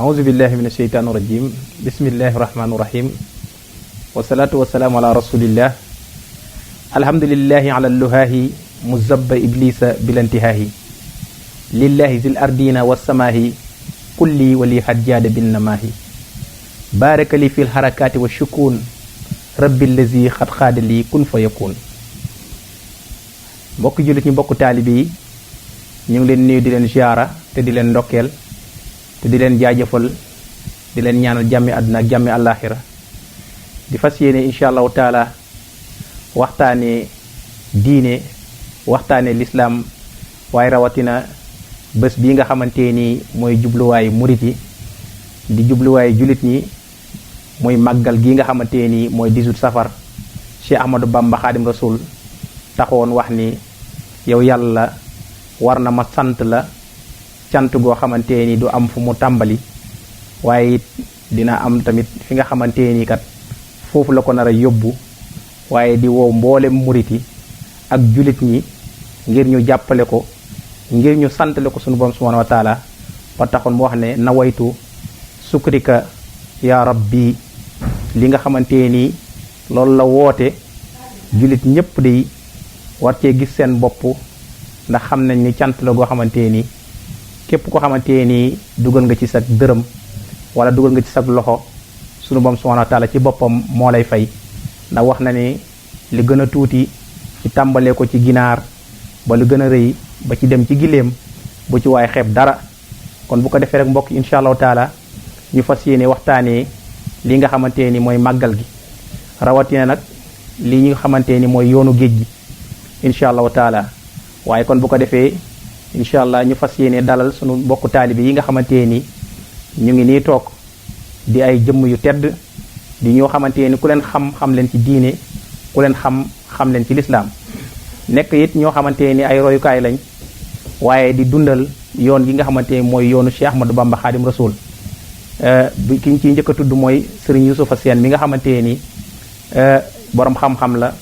أعوذ بالله من الشيطان الرجيم بسم الله الرحمن الرحيم والصلاة والسلام على رسول الله الحمد لله على اللهاه مزب إبليس بلا انتهاه لله ذي الأرضين والسماه كلي ولي حجاد بالنماه بارك لي في الحركات والشكون رب الذي قد خاد لي كن فيكون mbokk julit ñi mbokk taalibe yi ñu ngi leen nuyu di leen ziara te di leen ndokkeel te di leen jaajëfal di leen ñaanal jàmmi àdduna ak jàmmi àllaaxira di fas yéene incha allahu taala waxtaane diine waxtaane lislaam waaye rawatina bés bii nga xamante ni mooy jubluwaayu murit yi di jubluwaayu julit ñi muy màggal gi nga xamante ni mooy 18 safar Cheikh Ahmadou Bamba Xaadim Rasul taxoon wax ni yow yàlla war na ma sant la cant goo xamante ni du am fu mu tàmbali waaye it dina am tamit fi nga xamante ni kat foofu la ko nar a yóbbu waaye di wow mboolem murit yi ak julit ñi ngir ñu jàppale ko ngir ñu santale ko sunu borom subhanahu wa taala ba taxoon mu wax ne nawaytu sukrika ya rabbi li nga xamante ni loolu la woote julit ñépp di war cee gis seen bopp ndax xam nañ ni cant la goo xamante ni képp ko xamante ni dugal nga ci sa dërëm wala dugal nga ci sa loxo sunu borom subhanahu wa taala ci boppam moo lay fay ndax wax na ni li gën a tuuti ci tàmbalee ko ci ginaar ba lu gën a rëy ba ci dem ci giléem bu ci waaye xeeb dara kon bu ko defee rek mbokk incha allahu taala ñu fas yéene waxtaanee li nga xamante ni mooy màggal gi rawatina nag li ñu xamante ni mooy yoonu géej gi incha allahu taala waaye kon bu ko defee incha allah ñu fas yéene dalal sunu mbokku taalibe yi nga xamante ni ñu ngi nii toog di ay jëmm yu tedd di ñoo xamante ni ku leen xam leen ci diine ku leen xam leen ci lislaam nekk it ñoo xamante ni ay royukaay lañ waaye di dundal yoon gi nga xamante ni mooy yoonu Cheikh Ahmadou Bamba Xaadim Rasul bi ki ñu ciy njëkk a tudd mooy Serigne Youssoufa Sène mi nga xamante ni borom xam-xam la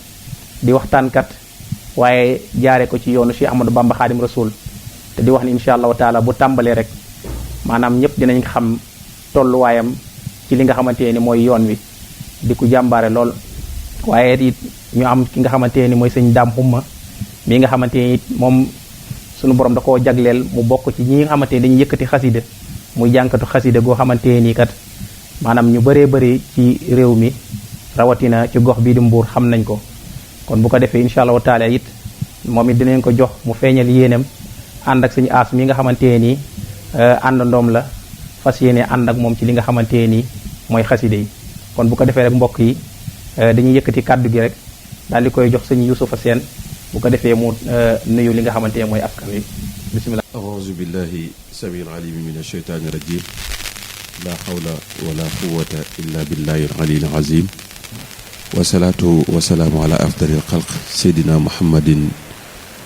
di waxtaankat waaye jaare ko ci yoonu Cheikh Ahmadou Bamba Xaadim Rasul te di wax ni incha allahu taala bu tàmbalee rek maanaam ñëpp dinañ xam tolluwaayam ci li nga xamante ni mooy yoon wi di ku jàmbaare lool waaye it ñu am ki nga xamante ni mooy sëñ Daam Xumma mi nga xamante ni moom sunu borom da koo jagleel mu bokk ci ñi nga xamante ni dañuy yëkkati xasida muy jànkatu xasida goo xamante ni kat maanaam ñu bëree bëri ci réew mi rawatina ci gox bii di Mbuur xam nañ ko kon bu ko defee incha allahu taala it moom it dinañ ko jox mu feeñal yéenam ànd ak suñu aas mi nga xamante ni àndandoom la fas yéene ànd ak moom ci li nga xamante ni mooy xaside yi kon bu ko defee rek mbokk yi dañuy yëkkati kàddu gi rek daal di koy jox sëñ Youssoufa Sène bu ko defee mu nuyu li nga xamante ne mooy askan wi bismillah a'uuzu billahi samiil aliim min ash-shaytaani rajiim laa hawla wala quwwata illa billahi al-aliyyil aziim wasalaatu wasalaamu ala afdalil xalq seydina muhammadin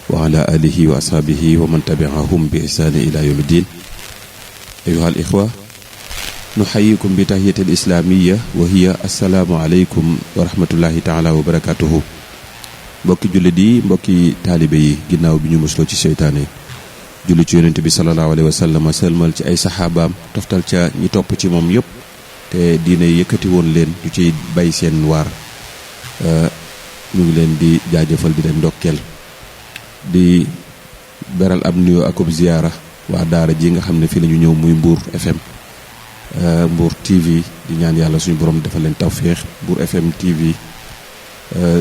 wa ala alihi wa ashaabihi wa man tabiahum bi ihsaani ila yawmi diin ayuha al ixwa nuxayikum bi tahiyati al islaamiya wa hiya assalaamu aleykum wa rahmatullahi taala wa barakatuhu mbokki jullit yi mbokki taalibe yi ginnaaw bi ñu musloo ci seytaane julli ci yonent bi sallallahu alayhi wa sallam sëlmal ci ay saxaabaam toftal ca ñi topp ci moom yépp te diine yëkkati woon leen ñu ciy bay seen waar ñu ngi leen di jaajëfal di leen ndokkeel di beral ab nuyoo akub ziyaara waa daara ji nga xam ne fii la ñu ñëw muy Mbour FM Mbour TV di ñaan yàlla suñu borom defal leen tawféex Mbour FM TV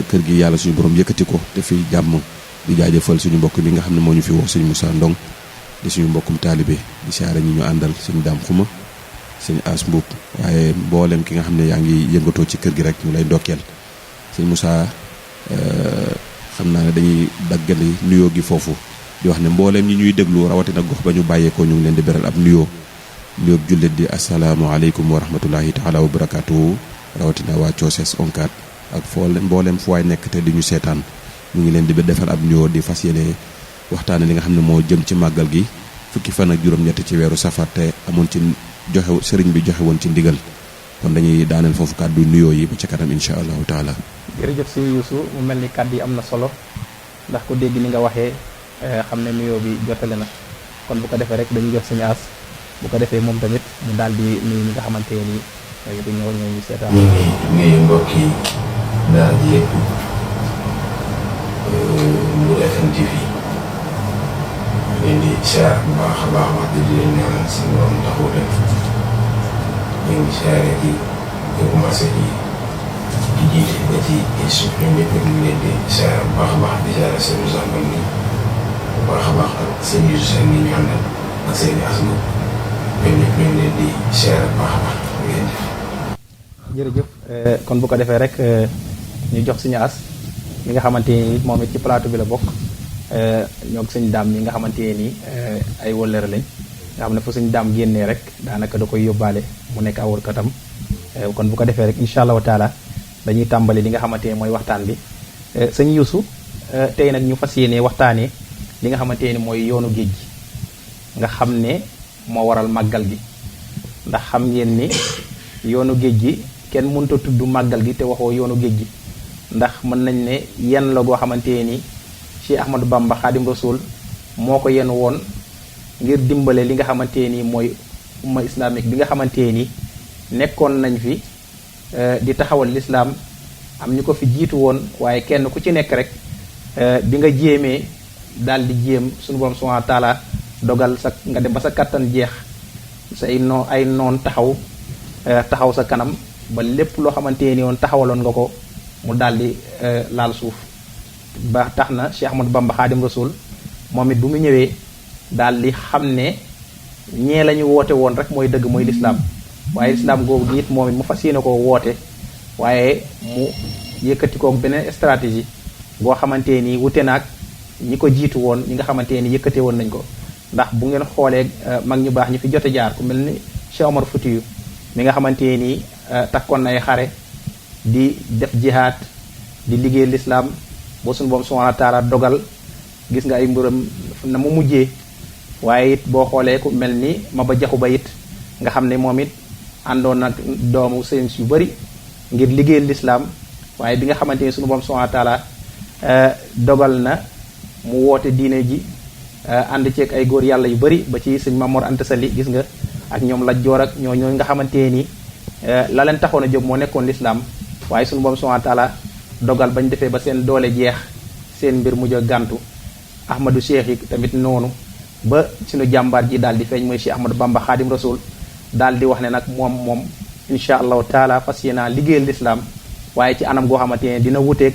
kër gi yàlla suñu borom yëkkati ko te fi jàmm di jaajëfal suñu mbokk mi nga xam ne moo ñu fi wax suñu Moussa Ndong di suñu mbokkum taalibe di siyaare ñi ñu àndal suñu Daam Xuma suñu As Mbuub waaye mboolem ki nga xam ne yaa ngi yëngatoo ci kër gi rek ñu lay ndokkeel suñu Moussa xam naa ne dañuy daggali nuyoo gi foofu di wax ne mbooleem ñi ñuy déglu rawatina gox ba ñu bàyyeekoo ñu ngi leen di beral ab nuyoo jullit di asalaamaaleykum wa rahmatullahi taala wa barakaatuhu rawatina waa Cooses onkat ak mbooleem fu waay nekk te di ñu seetaan ñu ngi leen di defal ab nuyoo di fas yéene waxtaane li nga xam ne moo jëm ci màggal gi fukki fan ak juróom-ñett ci weeru safar te amoon ci sëriñ bi joxe woon ci ndigal kon dañuy daaneel foofu kàddu nuyoo yi ba ca kanam incha allahu taala. jërëjëf si Youssou mu mel ni kàddu yi am na solo ndax ku dégg ni nga waxee xam ne nuyoo bi jotale na kon bu ko defee rek dañuy jox suñu as bu ko defee moom tamit mu daal di nuyu ñi nga xamante ni du ñëw ñu seetaan. ñu ngi nuyu mbokk yi daal di yëpp Mbour FM TV leen di siyaar bu baax a baax wax dëgg leen ñaanal si borom taxawu leen ñu ngi siyaare ji di commencé di jiite ba ci suuf ñoom ñëpp ñu ngi leen di siyaar bu baax a baax di siyaare seen usambal ni bu baax a baax ak seen yusu seen ni ñu àndal ak seen i asma ñoom ñëpp ñu ngi leen di siyaar bu baax a baax ngeen def. jërëjëf kon bu ko defee rek ñu jox suñu as mi nga xamante ni moom it ci plateau bi la bokk ñoo ngi suñu daam ñi nga xamante ni ay wëllëre lañ nga xam ne fu suñu daam génnee rek daanaka da koy yóbbaale mu nekk awur katam kon bu ko defee rek incha allahu taala dañuy tàmbali li nga xamante ni mooy waxtaan bi sëñ Youssou tey nag ñu fas yéene waxtaanee li nga xamante ni mooy yoonu géej gi nga xam ne moo waral màggal gi ndax xam ngeen ni yoonu géej gi kenn mënut a tudd màggal gi te waxoo yoonu géej gi ndax mën nañ ne yenn la goo xamante ni Cheikh Ahmadou Bamba Khadim Rasoul moo ko yenn woon ngir dimbale li nga xamante ni mooy umma islamique bi nga xamante ni nekkoon nañ fi di taxawal lislaam am ñu ko fi jiitu woon waaye kenn ku ci nekk rek bi nga jéemee daal di jéem suñu borom subhanahu wa taala dogal sa nga dem ba sa kattan jeex say ay noon taxaw sa kanam ba lépp loo xamante ni woon taxawaloon nga ko mu daldi laal suuf ba tax na Cheikh Ahmadou Bamba Khadim Rasoul moom it bu mu ñëwee daldi xam ne ñee la ñu woote woon rek mooy dëgg mooy lislaam waaye lislaam googu gi it moom it mu fas yéene koo woote waaye mu yëkkati koog beneen stratégie boo xamante ni wute naag ñi ko jiitu woon ñi nga xamante ni yëkkate woon nañ ko ndax bu ngeen xoolee mag ñu baax ñi fi jote jaar ku mel ni Cheikh Omar Foutiyou mi nga xamante ni takkoon ay xare di def jihaad di liggéey lislaam boo suñu boom subhanahu wa taala dogal gis nga ay mbiram na mu mujjee waaye it boo xoolee ku mel ni Maba Jaxu Ba it nga xam ne moom it àndoon nag doomu sëriñ yu bari ngir liggéey lislaam waaye bi nga xamante ni suñu boom subhanahu wa taala dogal na mu woote diine ji ànd ceeg ay góor yàlla yu bari ba ci sëñ Mamor Anta Sali gis nga ak ñoom Lat Joor ak ñoo nga xamante ni la leen taxoon a jóg moo nekkoon lislaam waaye suñu borom subhanahu wa taala dogal bañ defee ba seen doole jeex seen mbir mujj a gàntu Ahmadou Cheikh yi tamit noonu ba suñu jàmbaar ji daal di feeñ mooy Cheikh Ahmadou Bamba Khadim Rasoul daal di wax ne nag moom insha allahu taala fas yéenaa liggéeyal lislaam waaye ci anam goo xamante ne dina wuteeg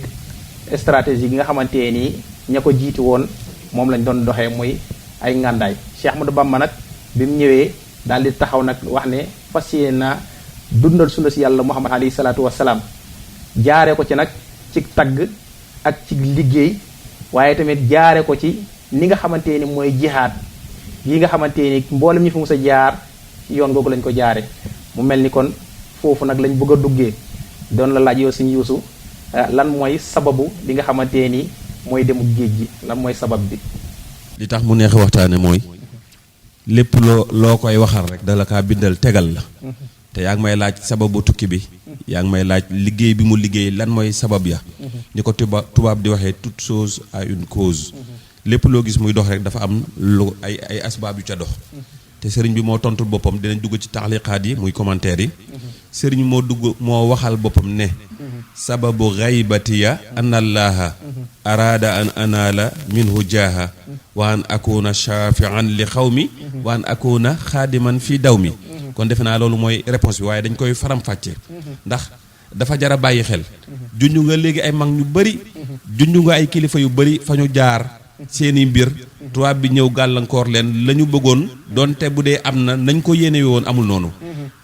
stratégie gi nga xamante ni ña ko jiiti woon moom lañ doon doxee muy ay ngàndaay Cheikh Ahmadou Bamba nag bi mu ñëwee daal di taxaw nag wax ne fas yéenaa dundal sunna si yàlla Muhammad alayhi salaatu wasalaam jaare ko ci nag ci tagg ak ci liggéey waaye tamit jaare ko ci ni nga xamante ni mooy jihaad yi nga xamante ni mboolem ñi fi mus a jaar yoon googu lañ ko jaare mu mel ni kon foofu nag lañ bëgg a duggee doon la laaj yow Sëñ Yuusu lan mooy sababu li nga xamante ni mooy demu géej gi lan mooy sabab bi. li tax mu neex waxtaane mooy lépp loo koy waxal rek dala kaa bindal tegal la te yaa ngi may laaj sababu tukki bi yaa ngi may laaj liggéey bi mu liggéey lan mooy sabab ya ni ko tubaab di waxee toute chose a une cause lépp loo gis muy dox rek dafa am lu ay asbaab yu ca dox te sëriñ bi moo tontul boppam dinañ dugg ci taxliqaat yi muy commentaire yi sëriñ moo waxal boppam ne sababu gaybatiya an allaha araada an anaala minhu jaaha wa an akuna shafian li xawmi wa an akuna xaadiman fi daw mi kon defe naa loolu mooy réponse bi waaye dañ koy faram-fàcce ndax dafa jar a bàyyi xel junj nga léegi ay mag ñu bëri junj nga ay kilifa yu bëri fa ñu jaar seeni mbir tubaab bi ñëw gàllankoor leen la ñu bëggoon donte bu dee am na nañ ko yéene woon amul noonu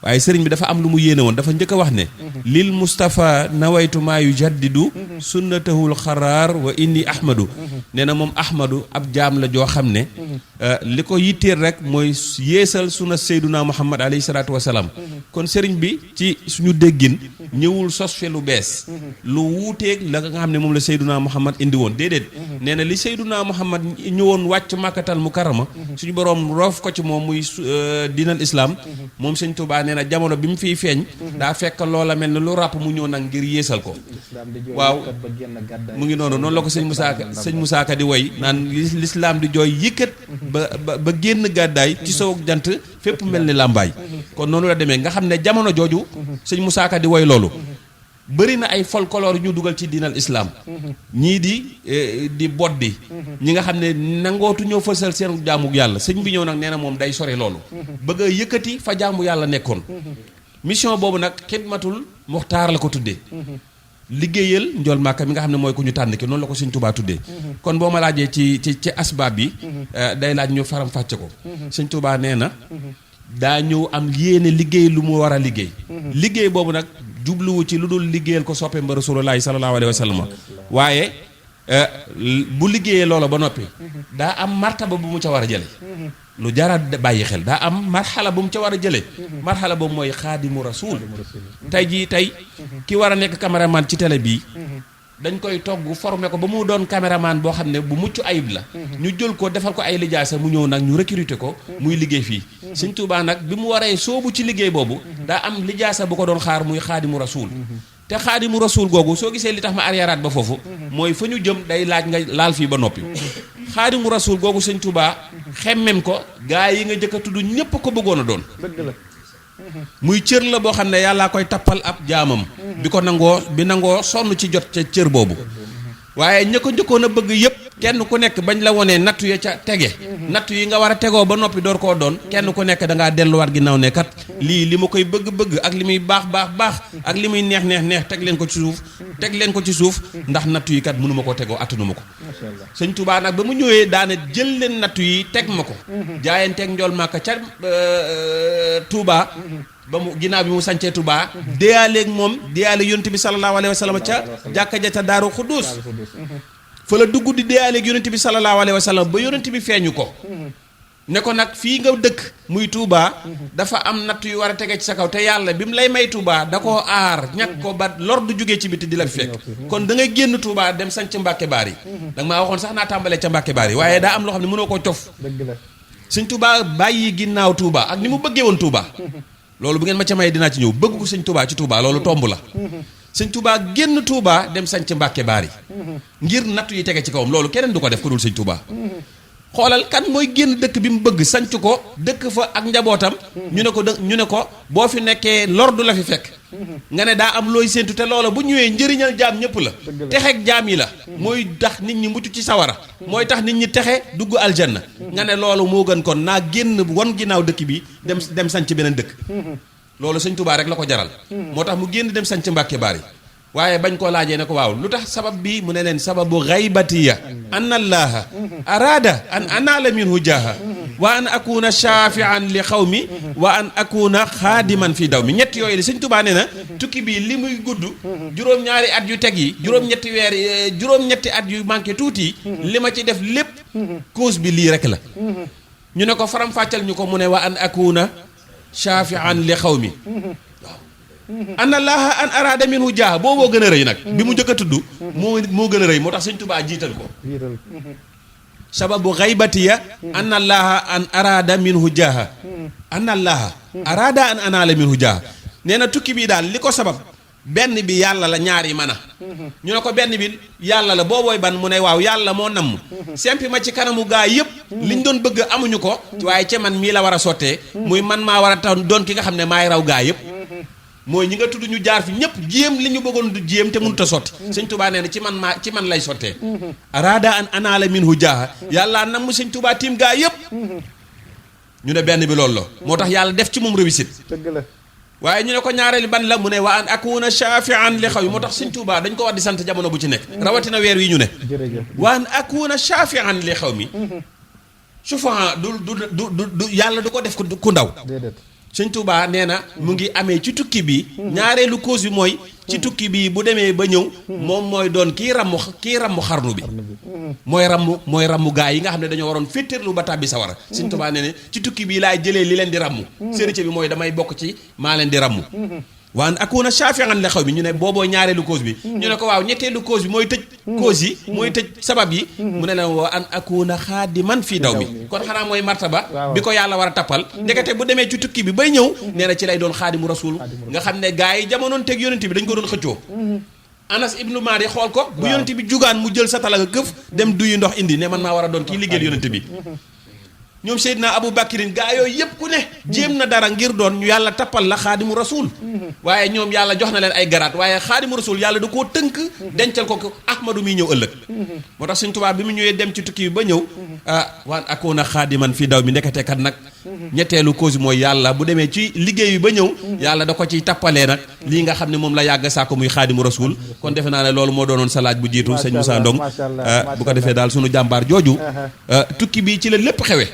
waaye sëriñ bi dafa am lu mu yéene woon dafa njëkk a wax ne lil Mustafa nawaytu maa yu jaddidu sunnatahul xaraar wa inni ahmadu nee na moom ahmadu ab jaam la joo xam ne li ko yitteel rek mooy yeesal sunna seyduna muhammad alayhi salaatu wasalaam kon sëriñ bi ci suñu déggin ñëwul sos fe lu bees lu wuuteeg la nga xam ne moom la Seydunaa Muhammad indi woon déedéet nee na li Seydunaa Muhammad ñëwoon wàcc Makkatal Mukarrama suñu boroom roof ko ci moom muy diinal islam moom Sëñ Tuubaa nee na jamono bi mu fiy feeñ daa fekk loola mel ne lu ràpp mu ñëw nag ngir yéesal ko waaw mu ngi noonu la ko sëñ Musaa Ka di woy naan lislaam di jooy yëkkat ba génn gàddaay ci sow jant fépp mel ni làmbaay kon noonu la demee nga xam ne jamono jooju sëñ Musaa Ka di woy loolu bëri na ay folklore yu ñu dugal ci diinal islam ñii di boddi ñi nga xam ne nangootu ñëw fësal seen jaamu yàlla sëñ bi ñëw nag nee na moom day sori loolu bëgg a yëkkati fa jaamu yàlla nekkoon mission boobu nag xidmatul muxtaar la ko tuddee liggéeyal njool màkka mi nga xam ne mooy ku ñu tànn ki noonu la ko sëñ Tuubaa tuddee kon boo ma laajee ci asbaab bi day laaj ñu faram fàcce ko sëñ Tuubaa nee na daa ñëw am yéene liggéey lu mu war a liggéey boobu nag jubluwu ci lu dul liggéeyal ko soppe mba rasulullaahi sallallaahu alayhi wa sallam waaye bu liggéeyee loola ba noppi daa am martaba bu mu ca war a jële lu jara bàyyi xel daa am marxala bu mu ca war a jële marxala boobu mooy xaadimu rasul tey ki war a nekk caméraman ci télé bii dañ koy togg formé ko ba mu doon caméraman boo xam ne bu mucc ayib la ñu jël ko defal ko ay lijaasa mu ñëw nag ñu recruter ko muy liggéey fii Sëñ Tuubaa nag bi mu waree soobu ci liggéey boobu daa am lijaasa bu ko doon xaar muy xaadimu rasul te xaadimu rasul googu soo gisee li tax ma arriéraat ba foofu mooy fa ñu jëm day laaj nga laal fii ba noppi xaadimu rasul googu Sëñ Tuubaa xemmem ko gaa yi nga jëkk a tudd ñépp ko bëggoon a doon dëgg la muy cër la boo xam ne yàllaa koy tappal ab jaamam bi ko nangoo sonn ci jot ca cër boobu waaye ña ko njëkkoon a bëgg yëpp kenn ku nekk bañ la wonee nattu ya ca tege nattu yi nga war a tegoo ba noppi door koo doon kenn ku nekk da ngaa delluwaat ginnaaw ne kat lii li ma koy bëgg ak li muy baax ak li muy neex teg leen ko ci suuf ndax nattu yi kat mënu ma koo tegoo attanu ma ko Sëñ Tuubaa nag ba mu ñëwee daane jël leen nattu yi teg ma ko jaayanteeg njool Màkka ca Tuubaa ba mu ginnaaw bi mu sancee Tuubaa déyaaleeg moom déyaale yonent bi salallaahu alayhi wa sallam ca jàkka ja ca Daaru Xuddus fa la dugg di déyaaleeg yonent bi salallaahu alayhi wa sallam ba yonent bi feeñu ko ne ko nag fii nga dëkk muy Tuubaa dafa am natt yu war a tege ci sa kaw te yàlla bi mu lay may Tuubaa da koo aar ñàkk ko ba lor du jógee ci biti di la fekk kon da ngay génn Tuubaa dem sanc Mbàkke Baari da nga maa waxoon sax naa tàmbalee ca Mbàkke Baari waaye daa am loo xam ne mënoo koo cof Sëñ Tuubaa bàyyi ginnaaw Tuubaa ak ni mu bëggee woon Tuubaa loolu bu ngeen ma ca may dinaa ci ñëw bëgg ko Sëñ Tuubaa ci Tuubaa loolu tomb la Sëñ Tuubaa génn Tuubaa dem sanc Mbàkke Baari ngir nattu yi tege ci kawam loolu keneen du ko def ku dul Sëñ Tuubaa xoolal kan mooy génn dëkk bi mu bëgg sanc ko dëkk fa ak njabootam ñu ne ko boo fi nekkee lor du la fi fekk nga ne daa am looy séentu te loola bu ñëwee njëriñal jaam ñëpp la texeeg jaam yi la mooy tax nit ñi mucc ci sawara mooy tax nit ñi texe dugg aljanna nga ne loolu moo gën kon naa génn wan ginnaaw dëkk bi dem sanc beneen dëkk loolu Sëñ Tuubaa rek la ko jaral moo tax mu génn dem sanc Mbàkke Baari waaye bañ koo laajee ne ko waaw lu tax sabab bi mu ne leen sababu xaybatiya an allaha araada an anaala minhu jaaha wa an akuna shafian li xawmi wa an akuna xaadiman fi daw mi ñett yooyu li Sëñ Tuubaa nee na tukki bii li muy gudd juróom-ñaari at yu teg yi juróom-ñetti weer juróom-ñetti at yu manqué tuuti li ma ci def lépp cause bi lii rek la ñu ne ko faram-fàccal ñu ko mu ne wa an akuna shafian li xawmi an allaha an araada minhu jaaha booboo gën a rëy nag bi mu njëkk a tudd moo gën a rëy moo tax Sëñ Tuubaa jiital ko sababu xaybatiya an allaha an araada minhu jaaha an allaha araada an anaala minhu jaaha nee na tukki bii daal li ko sabab benn bi yàlla la ñaari mën a ñu ne ko benn bi yàlla la boobooy ban mu ne waaw yàlla moo namm sempi ma ci kanamu gaa yëpp liñ doon bëgg amuñu ko waaye ca man mii la war a sottee muy man maa war a taw doon ki nga xam ne maay raw gaa yëpp mooy ñi nga tudd ñu jaar fi ñëpp jéem li ñu bëggoon du jéem te mënut a sotti Sëñ Tuubaa nee na ci man lay sottee araada an anaala minhu jaaha yàlla nam mu Sëñ Tuubaa tiim gaa yëpp ñu ne benn bi loolu la moo tax yàlla def ci moom réussite dëgg la waaye ñu ne ko ñaareeli ban la mu ne wa an akuna shafian li xaw yi moo tax Sëñ Tuubaa dañ ko war di sant jamono bu ci nekk rawatina weer wi ñu ne wa an akuna shafian li xaw mi souvent du yàlla du ko def ku ndaw Sëñ Tuubaa nee na mu ngi amee ci tukki bi ñaareelu cause bi mooy ci tukki bi bu demee ba ñëw moom mooy doon kii rammu xarnu bi mooy rammu gaa yi nga xam ne dañoo waroon féttéerlu ba tàbbi sawara Sëñ Tuubaa nee na ci tukki bi laay jëlee li leen di rammu sérité bi mooy damay bokk ci maa leen di rammu waan akuna shafi'an li xaw mi ñu ne booboo ñaareelu cause bi ñu ne ko waaw ñetteelu cause bi mooy tëj cause yi mooy tëj sabab yi mu ne leen wa an akuna xaadiman fii daw mi kon xanaa mooy martaba bi ko yàlla war a tappal ndekete bu demee ci tukki bi bay ñëw nee na ci lay doon xaadimu rasul nga xam ne gars yi jamonoon teg yonent bi dañ ko doon xëccoo Anas ibnu Maadi xool ko bu yonent bi jugaan mu jël sa talaga këf dem duyi ndox indi ne man maa war a doon kii liggéeyal yonent bi ñoom Seydina Abu Bakrin gaa yooyu yëpp ku ne jéem na dara ngir doon ñu yàlla tappal la xaadimu rasul waaye ñoom yàlla jox na leen ay garaat waaye xaadimu rasul yàlla da koo tënk dencal ko Ahmadu miy ñëw ëllëg moo tax Sëñ Tuubaa bi mu ñëwee dem ci tukki bi ba ñëw waan akoona xaadiman fii daw mi ndekete kat nag ñetteelu cause mooy yàlla bu demee ci liggéey bi ba ñëw yàlla da ko ciy tappalee nag lii nga xam ne moom la yàgg saako muy xaadimu rasul kon defe naa ne loolu moo doonoon sa laaj bu jiitu sëñ Moussa Ndong bu ko defee daal sunu jàmbaar jooju tukki bi ci la lépp xewe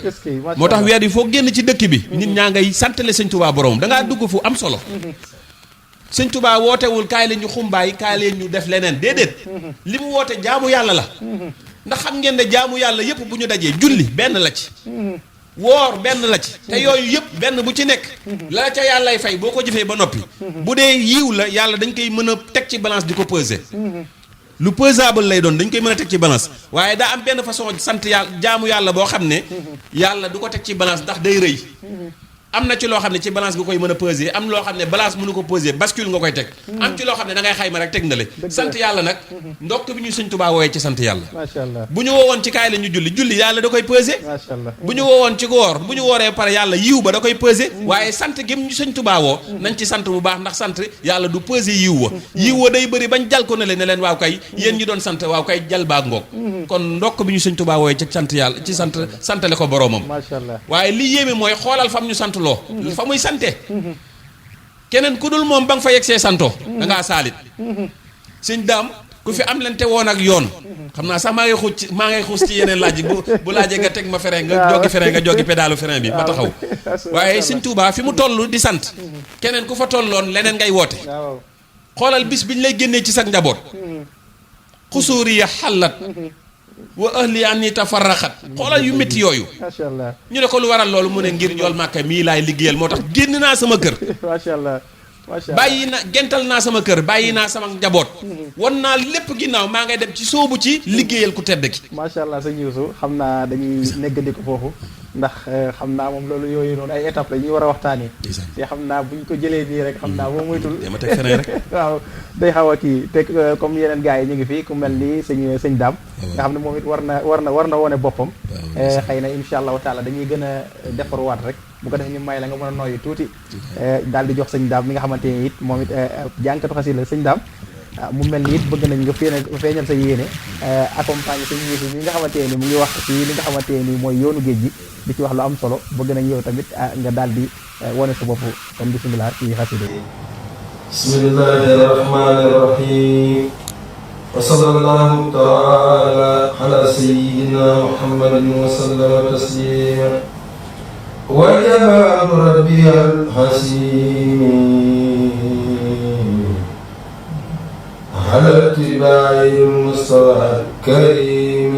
moo tax weer yi foo génn ci dëkk bi nit ñaa ngay santale sëñ Touba borom dangaa dugg fu am solo sëñ Touba wootewul kaay leen ñu xumbaay kaay leen ñu def leneen déedéet li mu woote jaamu yàlla la ndax xam ngeen ne jaamu yàlla yëpp bu ñu dajee julli benn la ci woor benn la ci te yooyu yëpp benn bu ci nekk la ca yàllay fay boo ko jëfee ba noppi bu dee yiw la yàlla dañ koy mën a teg ci balance di ko peser lu pesable lay doon dañ koy mën a teg ci balance waaye daa am benn façon sant yàlla jaamu yàlla boo xam ne yàlla du ko teg ci balance ndax day rëy am na ci loo xam ne ci balance nga koy mën a peser am loo xam ne balance mënu ko peser bascule nga koy teg am ci loo xam ne da ngay xayma rek teg na le sant yàlla nag ndokk bi ñu Sëñ Tuubaa woowee ci sant yàlla bu ñu woowoon ci kaay la ñu julli yàlla da koy peser bu ñu woowoon ci woor bu ñu wooree pare yàlla yiw ba da koy peser waaye sant gi ñu Sëñ Tuubaa woo nañ ci sant bu baax ndax sant yàlla du peser yiw wa day bëri bañ jal ko ne leen waaw kay yéen ñi doon sant waaw kay jal baa ngoog kon ndokk bi ñu Sëñ Tuubaa woowee ci sant yàlla ci santale ko boroomam waaye li yéeme mooy xoolal fam ñu sant fa muy sante keneen ku dul moom ba nga fa yegsee santoo da ngaa saalit sëñ daam ku fi am lente woon ak yoon xam naa sax maa ngay xuus ci yeneen laaj bu laajee nga teg ma frein nga joggi pédalu frein bi ma taxaw waaye sëñ Tuubaa fi mu toll di sant keneen ku fa tolloon leneen ngay woote xoolal bis biñ lay génnee ci sa njaboot xusuuriya xallat wa ahli anni tafarraxat xoolal yu métti yooyu macha allah ñu ne ko lu waral loolu mu ne ngir njool màkka mii laay liggéeyal moo tax génn naa sama kër macha allah bàyyi na gental naa sama kër bàyyi naa sama njaboot wan naa lépp ginnaaw maa ngay dem ci sóobu ci liggéeyal ku tedd ki macha allah sëñ Youssou xam naa dañuy neggandiku foofu ndax xam naa moom loolu yooyu noonu ay étape la ñuy war a waxtaanee te xam naa buñ ko jëlee nii rek xam naa boo moytul dama teg feneen rek waaw day xaw a kii te comme yeneen gars yi ñu ngi fi ku mel ni sëñ Dame nga xam ne moom it war na wone boppam xëy na insha allahu taala dañuy gën a defarwaat rek bu ko defee ñu may la nga mën a nooyi tuuti daal di jox sëñ Dame mi nga xamante ni it moom it jànkatu xasida la sëñ Dame mu mel ni it bëgg nañ nga feeñal sa yéene accompagner sëñ Youssou mi nga xamante ni mu ngi wax ci li nga xamante ni mooy yoonu géej gi di ci wax lu am solo bëgg nañ yow tamit nga daal di wane sa bopp kon bisimilah ci xasida yi bismillahi rahmani rahim wa sallallahu taala ala sayyidina muhammadin wa sallama taslima wajaba rabbi alhasim ala tibai mustafa karim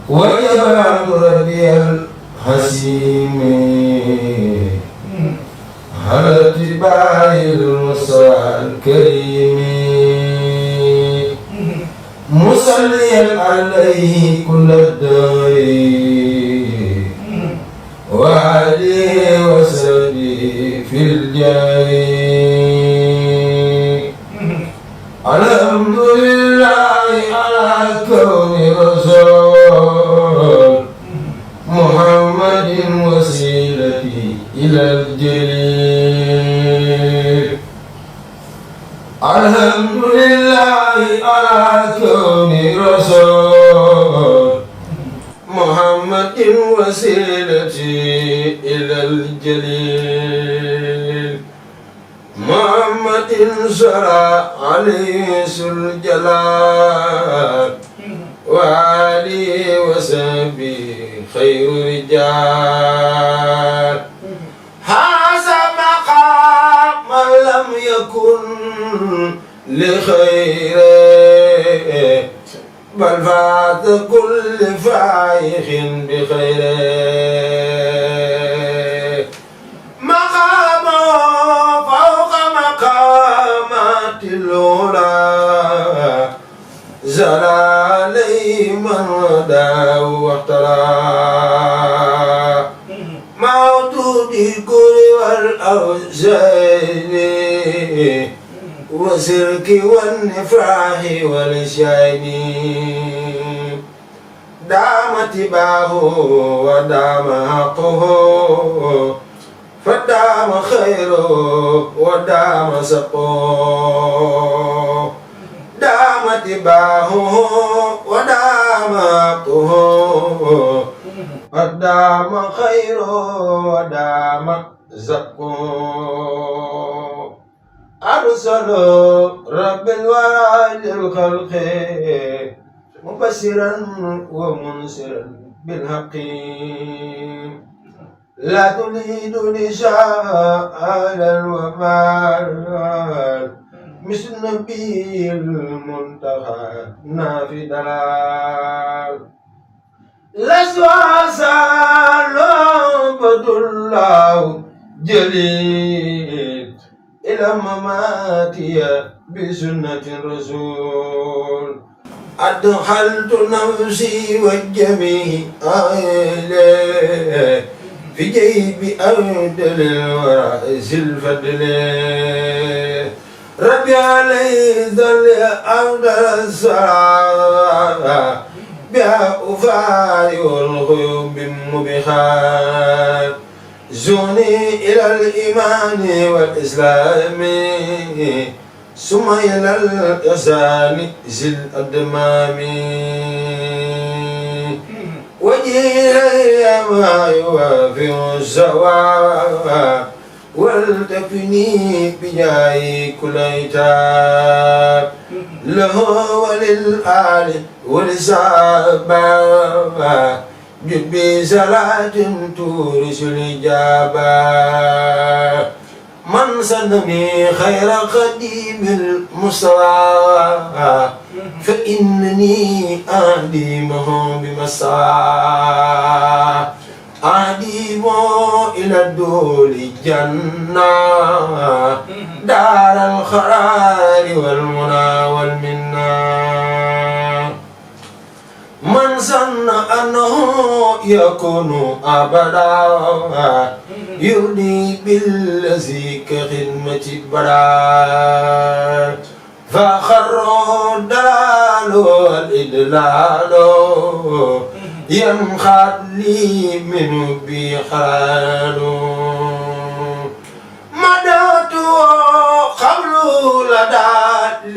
wajaba rabbi alhasim على اتباع المصطفى الكريم مصليا عليه كل الدار وعليه وسبي في الجاري الحمد لله على كون رسول محمد وسيلتي إلى الجليل الحمد لله على كون رسول محمد وسيلتي إلى الجليل محمد شرع عليه الجلال وعلي وسبي خير رجال هذا مقام من لم يكن لخيره بل فات كل فايخ بخيره مقام هداه واخترى موجود الكل والأوزان والسرك والنفاح والشين دام اتباعه ودام حقه فدام خيره ودام سقه دام اتباعه ودام حقه فدام خيره ودام سقه أرسل رب الوالد الخلق مبشرا ومنصرا بالحق لا تريد نشاء ومال مثل نبي المنتهى نافي دلال لسوا سالو بدر الله جليل إلى مماتي بسنة الرسول أدخلت نفسي والجميع إليه في جيب أودل الورائس الفضل ربي عليه ذل أودل السرى بها أفاري والغيوب مبخات زوني إلى الإيمان والإسلام ثم إلى الإحسان ذي الأدمام وجيل ما يوافق السواء والتكفني بجاي كل إتاب له وللآل وللصحابة جد بصلاة تورث الإجابة من سنني خير خديم المصطفى فإنني أديمه بمسعى أديم إلى الدول الجنة دار الخرار والمنى والمنى من سن أنه يكون أبدا يرضي بالذي كخدمة البلاد فخر الدلال والإدلال ينخد لي منه بخال مدات قبل لدى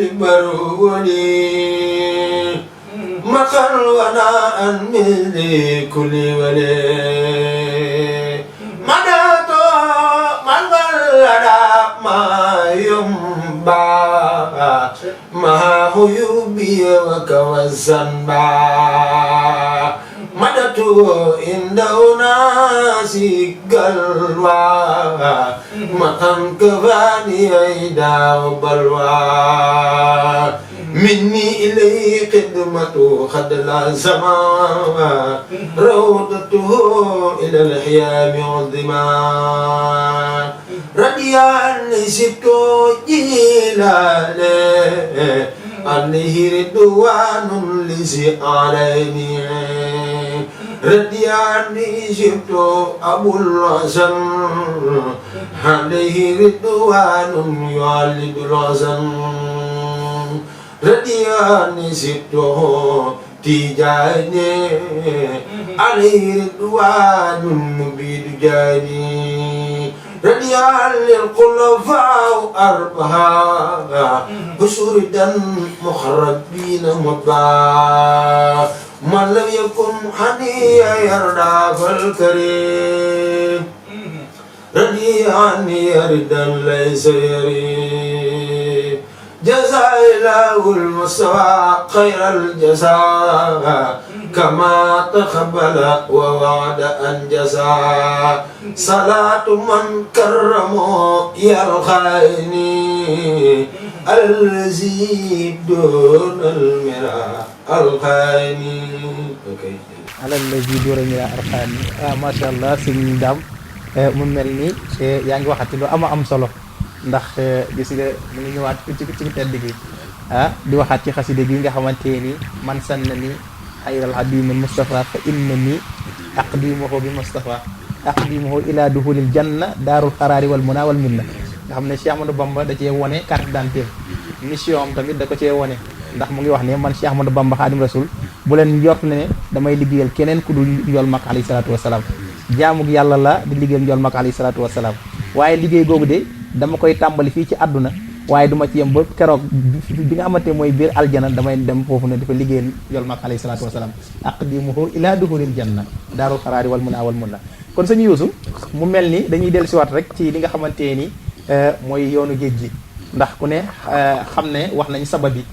لبرولي مخل وناء من كل ولي مدات من ولد ما ينبع ما يبي وكوزنبع مدت عند أناس قلوى مكان كفاني عيدا وبلوى مني إليه خدمة خدل الزمان روضته إلى الحيام والظمان رديان سبتو جيلاني عليه رضوان لسي عليني رديان سبتو أبو الحسن عليه رضوان يعلد الحسن رديان سبته تيجاني عليه رضوان مبيد جاني رديان للخلفاء أربعة بشردا مخربين مطبعا من لم يكن حنيا يرضى فالكريم رديان يردا ليس يريد جزاء الله المستوى خير الجزاء كما تقبل ووعد أن جزاء صلاة من كرمه يا الخائن الذي دون المراء الخائن على الذي دون المراء الخائن ما شاء الله سيدي دام mu mel ni yaa ngi waxati lu am solo ndax gis nga mu ngi ñëwaat ci tedd gi di waxaat ci xaside gi nga xamante ni man sanna ni xayral xadimil Mustafa fa innani aqdimuhu bi Mustafa aqdimuhu ila duhulil janna daarul xaraari wal muna wal minna nga xam ne Cheikh Ahmadou Bamba da cee wone carte d'identité mission am tamit da ko cee wone ndax mu ngi wax ne man Cheikh Ahmadou Bamba Xaadim Rasul bu leen jort ne damay liggéeyal keneen ku dul njool mag alayhi salaatu wasalaam jaamug yàlla la di liggéeyal njool mag alayhi salaatu wasalaam waaye liggéey googu de dama koy tàmbali fii ci àdduna waaye duma ci yem ba keroog bi nga xamante mooy biir aljana damay dem foofu ne dafa liggéeyal njool mag alayhi salaatu wasalaam aqdimuhu ila duhulil janna daarul xaraari wal muna wal munna kon sëñ Yuusu mu mel ni dañuy dellusiwaat rek ci li nga xamante ni mooy yoonu géej gi ndax ku ne xam ne wax nañ sabab yi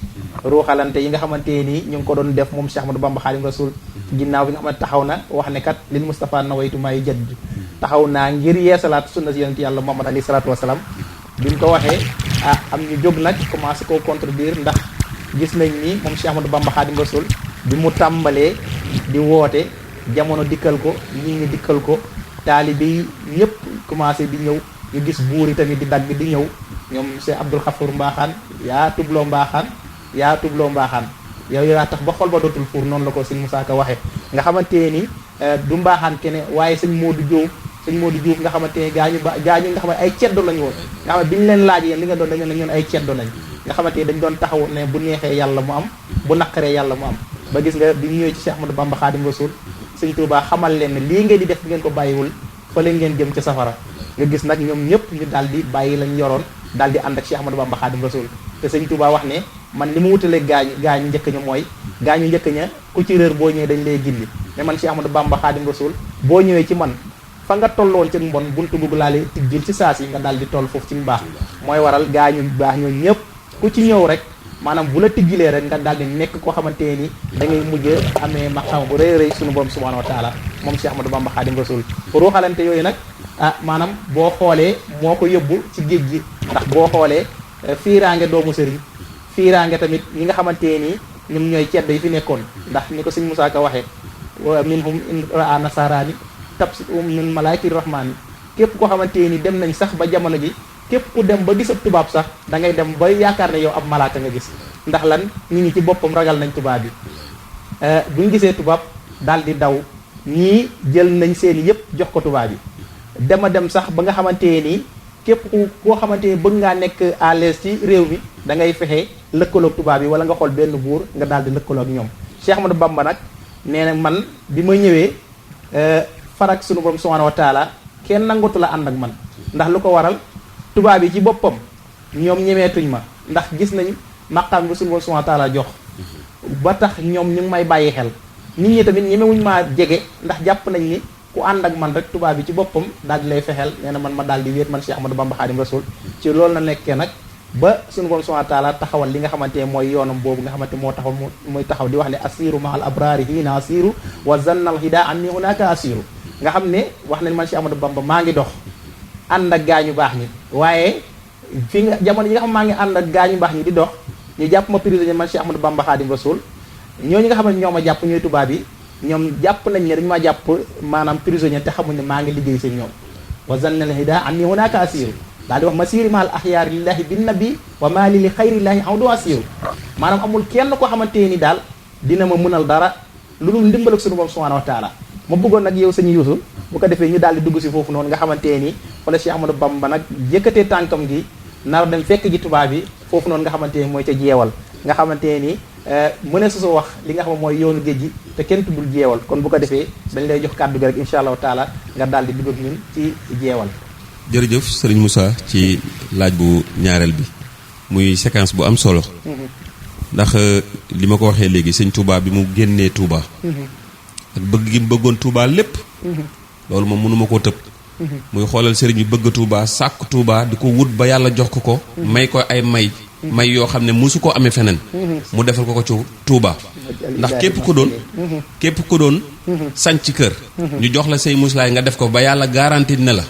ruuxalante yi nga xamante ni ñu ngi ko doon def moom Cheikh Ahmadou Bamba Xaadim Rasul ginnaaw bi nga xamante taxaw na wax ne kat lil Mustafa nawaytu maa jadd taxaw naa ngir yeesalaat sunna si yonent yàlla Muhammad alayhi salaatu wasalaam bi ñu ko waxee am ñu jóg nag commencé koo contredire ndax gis nañ ni moom Cheikh Ahmadou Bamba Xaadim Rasul bi mu tàmbalee di woote jamono dikkal ko ñi dikkal ko taalibe yi ñëpp commencé di ñëw ñu gis buur yi tamit di dagg di ñëw ñoom Cheikh Abdoul Khafour Mbaaxaan yaa tubloo Mbaaxaan yow yaa tax ba xol ba dootul fuur noonu la ko sëñ Moussa Ka waxe nga xamante ni du Mbaaxaan kene waaye sëñ Modou Diouf nga xamante ne gaañu nga xam ne ay ceddo lañu woon nga xam ne bi ñu leen laaj yéen li nga doon dañu ne ñun ay ceddo lañ nga xamante ni dañ doon taxaw ne bu neexee yàlla mu am bu naqaree yàlla mu am ba gis nga bi ñu ñëwee ci Cheikh Ahmadou Bamba Xaadim Rasul sëñ Touba xamal leen ne lii ngeen di def bi ngeen ko bàyyiwul fa leen ngeen jëm ca safara nga gis nag ñoom ñëpp ñu daal di bàyyi lañ yoroon daal di ànd ak Cheikh Ahmadou Bamba Xaadim Rasul te sëñ Touba wax ne man li mu wutalee gaañu njëkk ña mooy gaañu njëkk ña ku ci réer boo ñëwee dañ lay gindi mais man Cheikh Ahmadou Bamba Xaadim Rasul boo ñëwee ci man fa nga tolloon ci mbon buntu bugg laa lay tijjil ci saa si nga daal di toll foofu ci mbaax mooy waral gaañu baax ñoo ñëpp ku ci ñëw rek maanaam bu la tijjilee rek nga daal di nekk koo xamante ni da ngay mujj amee maqaam bu rëy rëy suñu borom subhanahu wa taala moom Cheikh Ahmadou Bamba Xaadim Rasul ruuxalante yooyu nag maanaam boo xoolee moo ko yóbbu ci géej gi ndax boo xoolee fiiraange doomu sëriñ fiiraange tamit ñi nga xamante ni ñoom ñooy cedd yi fi nekkoon ndax ni ko sëñ Moussa Ka waxee minhum in raa nasaraani tabsi min malaayikir rahmaani képp koo xamante ni dem nañ sax ba jamono ji képp ku dem ba gis ab tubaab sax da ngay dem ba yaakaar ne yow ab malaaka nga gis ndax lan nit ñi ci boppam ragal nañ tubaab bi buñ gisee tubaab daal di daw ñii jël nañ seen yëpp jox ko tubaab bi dema dem sax ba nga xamante ni képp koo xamante ni bëgg ngaa nekk à l'aise ci réew mi da ngay fexe lëkkaloog tubaab yi wala nga xool benn buur nga daal di lëkkaloog ñoom Cheikh Ahmadou Bamba nag nee na man bi ma ñëwee farak sunu borom subhanahu wa taala kenn nangutu la ànd ak man ndax lu ko waral tubaab yi ci boppam ñoom ñemeetuñ ma ndax gis nañ maqaam bi sunu borom subhanahu wa taala jox ba tax ñoom ñu ngi may bàyyi xel nit ñi tamit ñemewuñ maa jege ndax jàpp nañ ni ku ànd ak man rek tubaab bi ci boppam daal di lay fexeel nee na man ma daal di wéet man Cheikh Ahmadou Bamba Xaadim Rasul ci loolu la nekkee nag ba sunu borom subhanahu wa taala taxawal li nga xamante ne mooy yoonam boobu nga xamante moo taxaw muy taxaw di wax ne asiru mahal abrari hiina asiru wa zannal hida anni hunaka asiru nga xam ne wax nañ man Cheikh Ahmadou Bamba maa ngi dox ànd ak gaañu baax ñi waaye fi nga jamono yi nga xam maa ngi ànd ak gaañu baax ñi di dox ñu jàpp ma prisonnier man Cheikh Ahmadou Bamba Xaadim Rasul ñooñu nga xam ne ñoo ma jàpp ñooy tubaab yi ñoom jàpp nañ ne dañu maa jàpp maanaam prisonnier te xamuñ ne maa ngi liggéey seen ñoom wa zannal hida anni hunaka asiru daal di wax masiri mahal axyaar lillahi bin nabi wa mali li xayrillahi awdu asiru maanaam amul kenn koo xamante ni daal dina ma mënal dara lu dul ndimbalak sunu borom subhanahu wa taala ma bëggoon nag yow sëñ Yuusu bu ko defee ñu daal di dugg si foofu noonu nga xamante ni wala Cheikh Ahmadou Bamba nag yëkkatee tànkam gi nar dem fekk ji tubaab bi foofu noonu nga xamante ni mooy ca jeewal nga xamante ni mu ne su wax li nga xam mooy yoonu géej gi te kenn tuddul jeewal kon bu ko defee dañ lay jox kàddu gi rek incha allahu taala nga daal di dugg ak ñun ci jeewal. jërëjëf sëriñ Moussa ci laaj bu ñaareel bi muy séquence bu am solo ndax li ma ko waxee léegi sëñ Touba bi mu génnee Touba ak bëgg gi mu bëggoon Touba lépp loolu moom mënuma koo tëb muy xoolal sëriñ bi bëgg Touba sàkk Touba di ko wut ba yàlla jox ko may ko ay may yoo xam ne mosu koo amee feneen mu defal ko ci Touba ndax képp ku doon sanc kër ñu jox la say muslaay nga def ko ba yàlla garanti ne la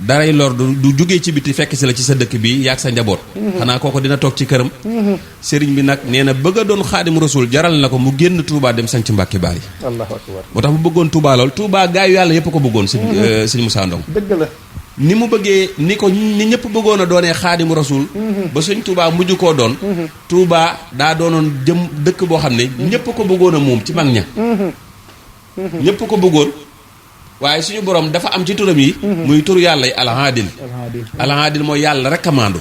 daray lor du jógee ci biti fekk si la ci sa dëkk bi yaag sa njaboot xanaa kooko dina toog ci këram sëriñ bi nag nee na bëgg a doon Xaadim Rasul jaral na ko mu génn Touba dem sanc Mbàkke Baari Allahu akbar moo tax mu bëggoon Touba lool Touba gaayu yàlla yëpp ko bëggoon sëñ Moussa Ndong dëgg la ni mu bëggee ni ko ni ñëpp bëggoon a doonee xaadimu rasul ba sëñ Touba mujj koo doon Touba daa doonoon dëkk boo xam ne ñëpp ko bëggoon a moom ci mag ña ñëpp ko bëggoon waaye suñu borom dafa am ci turam yi muy tur yàlla yi alhaadil mooy yàlla rek a maandu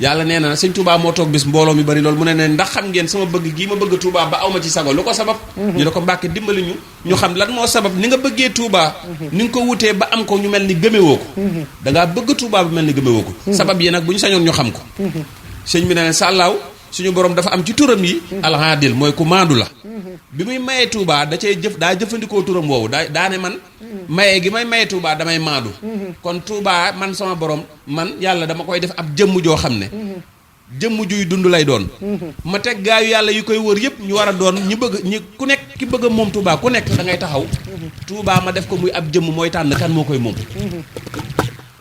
yàlla nee na sëñ Touba moo toog bis mbooloo mi bari loolu mu ne ndax xam ngeen sama bëgg gii ma bëgg Touba ba awma ci sago lu ko sabab ñu ne ko Mbàkke dimbali ñu xam lan moo sabab ni nga bëggee Touba ni nga ko wutee ba am ko ñu mel ni gëmewoo ko dangaa bëgg Touba bu mel ni gëmewoo ko sabab yi nag bu ñu sañoon ñu xam ko sëñ bi ne sàllaaw suñu borom dafa am ci turam yi alhaadil mooy ku maandu la bi muy mayee Touba daa jëfandikoo turam woowu daane man maye gi may maye Touba damay maandu kon Touba man sama borom man yàlla dama koy def ab jëmm joo xam ne jëmm juy dund lay doon ma teg gaayu yàlla yu koy wër yëpp ñu war a doon ku nekk ki bëgg a moom Touba ku nekk da ngay taxaw Touba ma def ko muy ab jëmm mooy tànn kan moo koy moom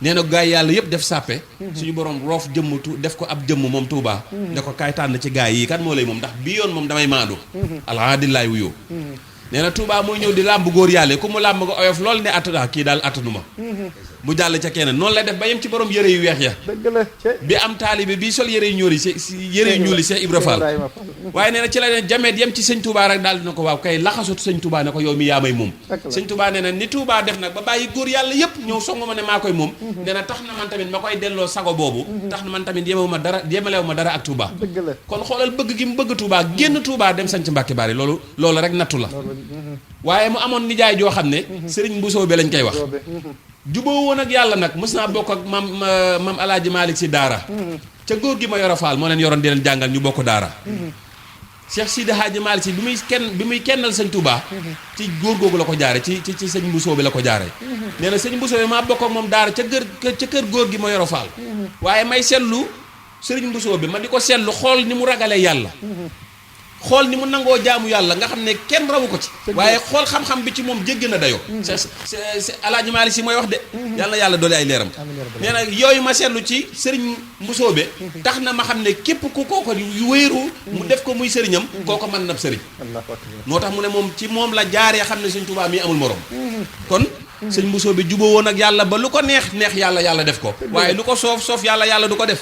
nee na gaay yàlla yëpp def sàppe suñu borom roof def ko ab jëmm moom Touba ne ko kaay tànn ci gaay yi kan moo lay moom ndax bii yoon moom damay maandu alhamdulilah wuyoo nee na Touba mooy ñëw di làmb góor yàlla ku mu làmb nga oyof lool ne attana kii daal attanu ma mu jàll ca keneen noonu lay def ba yem ci borom yëre yu weex ya bi am taalibe bi sol yëre yu ñuul yi Cheikh Ibra Fall waaye nee na ci la ne jameet yem ci sëñ Touba rek daal dina ko waaw kay laxasut sëñ Touba ne ko yow mi yaa may moom sëñ Touba nee na ni Touba def nag ba bàyyi góor yàlla yëpp ñëw songu ma ne maa koy moom nee na tax na man tamit ma koy delloo sago boobu tax na man tamit yemalewu ma dara ak Touba kon xoolal bëgg gi mu bëgg Touba génn Touba dem sañ ci Mbàkke Bari loolu rek nattu la waaye mu amoon nijaay joo xam ne sëriñ Mbusoo be lañ koy wax juboo woon ak yàlla nag mës naa bokk ak mam Alaaji Malick si daara ca góor gi ma yoro faal moo leen yoroon di leen jàngal ñu bokk daara Cheikh Sidi Hadji Malick si bi muy kennal sëñ Touba ci góor googu la ko jaare ci sëñ Mbusoo bi la ko jaare nee na sëñ Mbusoo bi maa bokk ak moom daara ca kër góor gi ma yoro faal waaye may seetlu sëriñ Mbusoo bi ma di ko seetlu xool ni mu ragalee yàlla xool ni mu nangoo jaamu yàlla nga xam ne kenn rawu ko ci waaye xool xam-xam bi ci moom jégg na dayoo c'est Alaaji Maalik Si mooy wax de yàlla doole ay leeram nee na yooyu ma seetlu ci sëriñ Mbusoobe tax na ma xam ne képp ku kooko wéeru mu def ko muy sëriñam kooko mën na sëriñ moo tax mu ne moom ci moom la jaaree xam ne sëñ Tuubaa mi amul morom kon sëñ Mbusoobe juboo woon ak yàlla ba lu ko neex yàlla def ko waaye lu ko soof yàlla du ko def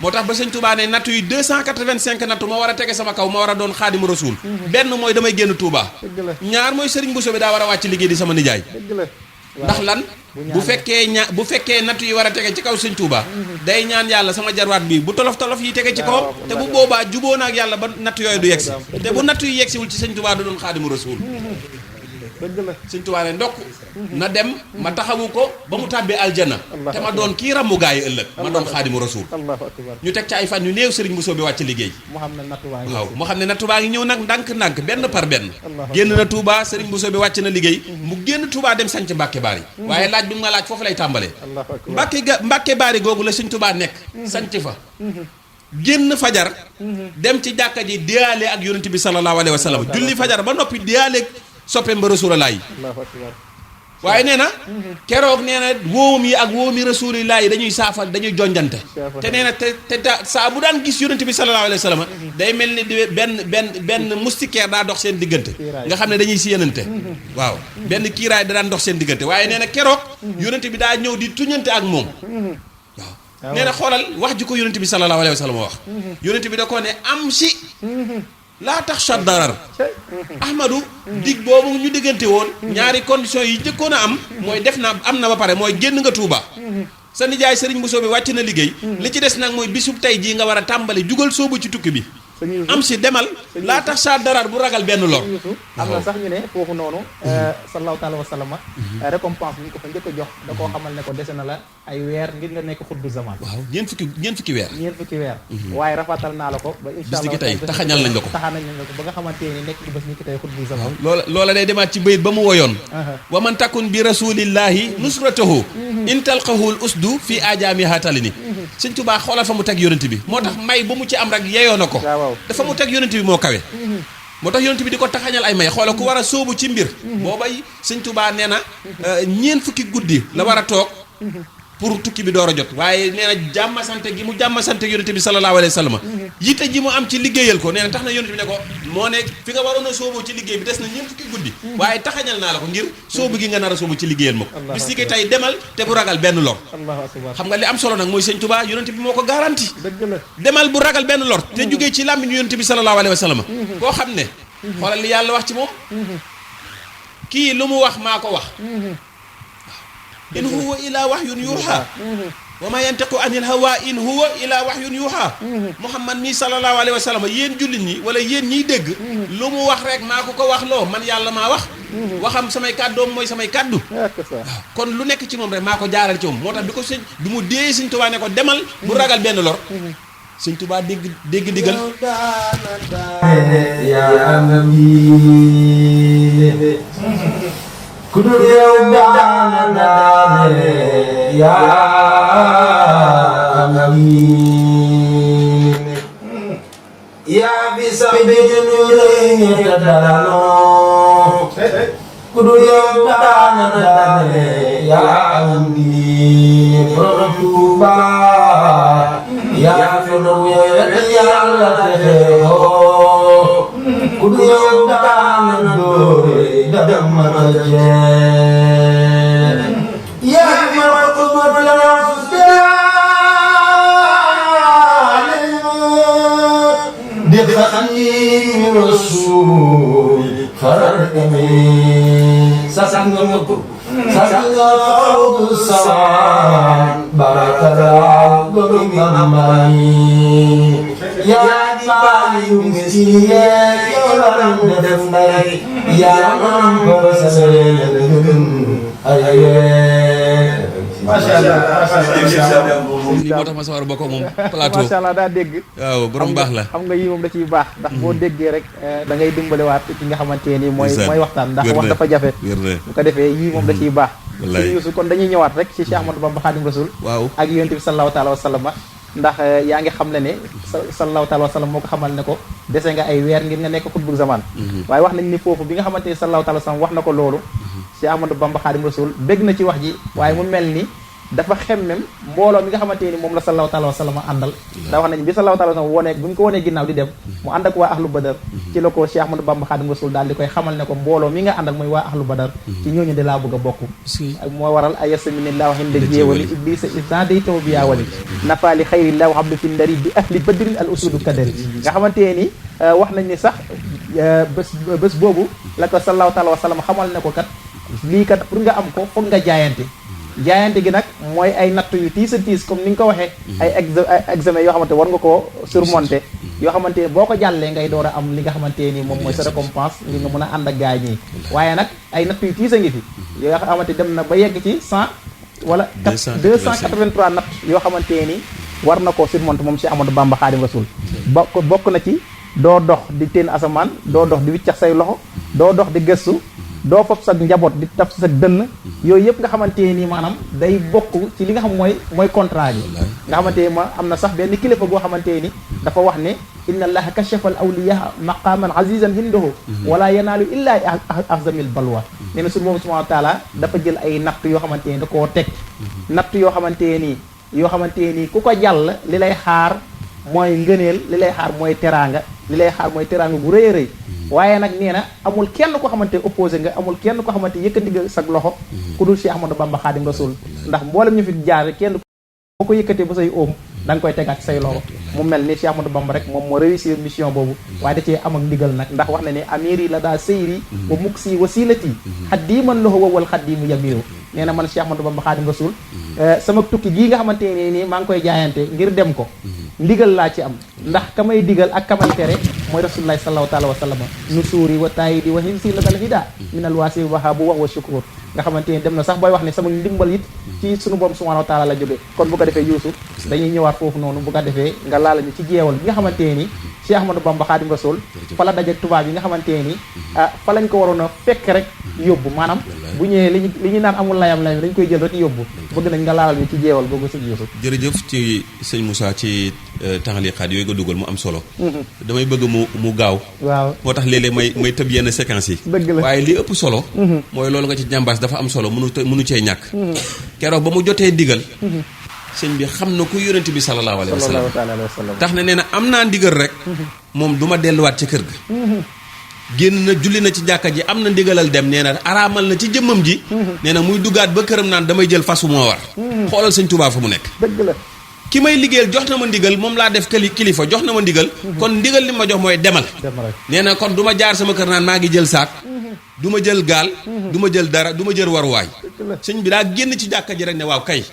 moo tax ba sëñ Touba ne nattu yi 285 nattu ma war a tege sama kaw ma war a doon xaadimu rasuul benn mooy damay génn Touba ñaar mooy sëriñ Bousso bi daa war a wàcc liggéey di sama nijaay ndax lan bu fekkee nattu yi war a tege ci kaw sëñ Touba day ñaan yàlla sama jarwaat bi bu tolof yi tege ci kaw te bu boobaa juboo na ak yàlla ba nattu yooyu du yegsi te bu nattu yi yegsiwul ci sëñ Touba du doon xaadimu rasuul sëñ Tuubaa ne ndokk na dem ma taxawu ko ba mu tàbbee aljana te ma doon kii rammu gaa yi ëllëg ma doon xaadimu rasuul ñu teg ci ay fan yu néew sëriñ Bousso bi wàcc liggéey waaw moo xam ne nattu baa ngi ñëw nag ndànk benn par benn génn na Touba sëriñ Bousso bi wàcc na liggéey mu génn Touba dem sanc Mbàkke Baari waaye laaj bi mu nga laaj foofu lay tàmbalee Mbàkke Baari googu la sëñ Touba nekk sanc fa génn fajar dem ci jàkka ji diyaale ak yonent bi sallallahu alayhi wa sallam julli fajar ba noppi diyaale soppeem ba rasulallaahi waaye nee na keroog nee na wóom yi ak wóomi rasulillaahi dañuy saafal dañuy jonjante te nee na te saa bu daan gis yonent bi sallallahu alayhi wa sallam day mel ni benn moustiquaire daa dox seen diggante nga xam ne dañuy siyanante waaw benn kiiraay da daan dox seen diggante waaye nee na keroog yonent bi daa ñëw di tuñante ak moom waaw nee na xoolal wax ji ko yonent bi sallallahu alayhi wa sallam wax yonent bi da ko ne am si laa tax sa darar Ahmadou dig boobu ñu diggante woon ñaari conditions yi njëkkoon a am mooy am na ba pare mooy génn nga Touba sa nijaay sëriñ Bousso bi wàcc na liggéey li ci des nag mooy bisub tey jii nga war a tàmbali jugal soobu ci tukki bi am si demal laa tax sa darar bu ragal benn lor am na sax ñu ne foofu noonu sallallahu taala wa sallama récompense bi ñu ko fa njëkk a jox da koo xamal ne ko dese na la ay weer ngir nga nekk xutbu zaman waaw ñeent fukki weer waaye rafatal naa la ko ba insha Allah bis ni ki tey taxañal nañ la ko ba nga xamante ni nekk bés ni ki tey xutbu zaman loola day demaat ci bayit ba mu woyoon wa man takun bi rasulillahi nusratahu in talqahul usdu fi ajaami haatali ni Sëñ Tuubaa xoolal fa mu teg yonent bi moo tax may ba mu ci am rek yeyoo na ko dafa mu teg yonent bi moo kawe moo tax yonent bi di ko taxañal ay may xoola ku war a sóobu ci mbir boobay Sëñ Tuubaa nee na ñeent fukki guddi la war a toog pour tukki bi door a jot waaye nee na jàmma sante gi mu jàmma sante yonente bi sallallahu alayhi wa sallam yitte ji mu am ci liggéeyal ko nee na tax na yonente bi ne ko moo ne fi nga waroon a sóoboo ci liggéey bi des na ñeent fukki guddi waaye taxañal naa la ko ngir sóobu gi nga nar a sóobu ci liggéeyal ma ko bis ki tey demal te bu ragal benn lor xam nga li am solo nag mooy sëñ Tuubaa yonente bi moo ko garanti demal bu ragal benn lor te jógee ci làmmiñu yonente bi sallallahu alayhi wa sallam koo xam ne xoolal li yàlla wax ci moom kii lu mu wax maa ko wax in huwa ila wahyun yuha wa ma yantiqu anil hawa in huwa ila wahyun yuha muhammad mi sallallahu alayhi wa sallam yéen jullit ñi wala yéen ñiy dégg lu mu wax rek maa ko wax loo man yàlla maa wax waxam samay kàddoom mooy samay kàddu kon lu nekk ci moom rek maa ko jaaral ci moom moo tax bi ko sëñ bi mu dee sëñ Tuubaa ne ko demal bu ragal benn lor sëñ Tuubaa dégg digal kudul yow daana daane yaa amiin yaa fi sax bi junure ta daano kudul yow daana daane yaa amiin borom Tuuba yaa fi nu yàlla texeewoo kudul yow daana doore dama يا مرقب الأصدار دخلني رسول فرقني سسنغ فوق السماء بارك الله بمامي يا دبالي مسكين يا لم دفني يا من برسل macha allah moo tax ma sawar bokk moom plateau macha allah daa dégg waaw borom baax la xam nga yii moom da ciy baax ndax boo déggee rek da ngay dimbalewaat ki nga xamante ni mooy waxtaan ndax wax dafa jafe bu ko defee yii moom da ciy baax suñu Yuusu kon dañuy ñëwaat rek ci Cheikh Ahmadou Bamba Khadim Rasoul waaw ak yonent bi sallallahu taala wa sallam ndax yaa ngi xam ne sallallahu taala wa sallam moo ko xamal ne ko dese nga ay weer ngir nga nekk xutbu zaman waaye wax nañ ni foofu bi nga xamante ni sallallahu taala wa sallam wax na ko loolu Cheikh Ahmadou Bamba Khadim Rasoul bégg na ci wax ji waaye mu mel ni dafa xemmem mbooloo mi nga xamante ni moom la sallallahu taala wa sallam àndal daa wax nañ bi sallallahu taala wa sallam wonee bu ñu ko wonee ginnaaw di dem mu ànd ak waa ahlu badar ci la ko Cheikh Ahmadou Bamba Khadim Rasoul daal di koy xamal ne ko mbooloo mi nga àndal mooy waa ahlu badar ci ñooñu de laa bëgg a bokk moo waral ayasaminillahu inda jéewali iblisa isa day taw bi yaawali nafaali xayrillahu hablu fi ndari bi ahli badrin al usudu kadari nga xamante ni wax nañ ni sax bés boobu la ko sallallahu taala wa sallam xamal ne ko kat lii kat pour nga am ko foog nga jaayante gi nag mooy ay natt yu tiis a tiis comme ni nga ko waxee ay examen yoo xamante war nga koo surmonter yoo xamante ni boo ko jàllee ngay door a am li nga xamante ni moom mooy sa récompense ngir nga mën a ànd ak gaay ñi waaye nag ay natt yu tiis a ngi fi yoo xamante dem na ba yegg ci 100 wala 283 natt yoo xamante ni war na koo surmonter moom Cheikh Ahmadou Bamba Khadim Rasoul bokk na ci doo dox di teen asamaan doo dox di wiccax say loxo doo dox di gëstu doo fopp sa njaboot di taf sa dënn yooyu yëpp nga xamante ni maanaam day bokk ci li nga xam mooy contrat yi nga xamante ni ma am na sax benn kilifa goo xamante ni dafa wax ne inna allaha kashafa al awliya maqaman azizan hindahu wala yanaalu illa ahzamil balwa nee na suñu moom subhanahu wa taala dafa jël ay natt yoo xamante ni da koo teg natt yoo xamante ni ku ko jàll li lay xaar mooy ngëneel li lay xaar mooy teraanga gu rëy a rëy waaye nag nee na amul kenn ko xamante opposé nga amul kenn ko xamante yëkkati nga sag loxo ku dul Cheikh Ahmadou Bamba Khadim Rasoul ndax mboolem ñu fi jaar kenn boo ko yëkkatee ba say óom da nga koy tegaat say loxo mu mel ni Cheikh Ahmadou Bamba rek moom moo réussir mission boobu waaye da cee am ak ndigal nag ndax wax na ne amiri la daa seyri wa muksi wasilati xaddiman lahu wawal xaddimu yamiru nee na man Cheikh Ahmadou Bamba Khadim Rasoul sama tukki gii nga xamante ne nii maa ngi koy jaayante ngir dem ko ndigal laa ci am ndax kamay digal ak kamay tere mooy rasulullahi sallallahu taala wa sallam nusuuri wa taayidi wa himsi la dal hida minal waasi wahabu wax wa shukur nga xamante ni dem na sax booy wax ne sama ndimbal it ci sunu borom subhanahu wa taala la jóge kon bu ko defee Yuusuf dañuy ñëwaat foofu noonu bu ko defee nga laala ñu ci jeewal bi nga xamante ni Cheikh Ahmadou Bamba Khadim Rasoul fa la dajeek tubaab yi nga xamante ni fa lañ ko waroon a fekk rek yóbbu maanaam bu ñëwee li ñu naan amul layam dañ koy jël rek yóbbu bëgg nañ nga laalal ñu ci jeewal googu sëñ Yuusuf. jërëjëf ci sëñ Moussa ci taxaliqaat yooyu nga dugal mu am solo. damay bëgg mu gaaw. waaw moo tax léeg-léeg may tëb yenn séquences yi. dëgg la waaye li ëpp solo. mooy loolu nga ci jàmbaas dafa am solo mënu cee ñàkk. keroog ba mu jotee ndigal. sëñ bi xam na ku yonent bi sallallahu alayhi wa sallam tax na nee na am naa ndigal rek. moom du ma delluwaat ci kër ga. génn na julli na ci jàkka ji am na ndigalal dem nee na araamal na ci jëmmam ji. nee na muy duggaat ba këram naan damay jël fasu moo war. xoolal sëñ Tuubaa fa mu nekk. dëgg la. ki may liggéeyal jox na ma ndigal moom laa def kilifa jox na ma ndigal. kon ndigal li ma jox mooy demal. nee na kon du ma jaar sama kër naan maa ngi jël saak. du ma jël gaal. du ma jël dara du ma jël waruwaay. sëñ bi daa génn ci jàkka ji rek ne waaw kay.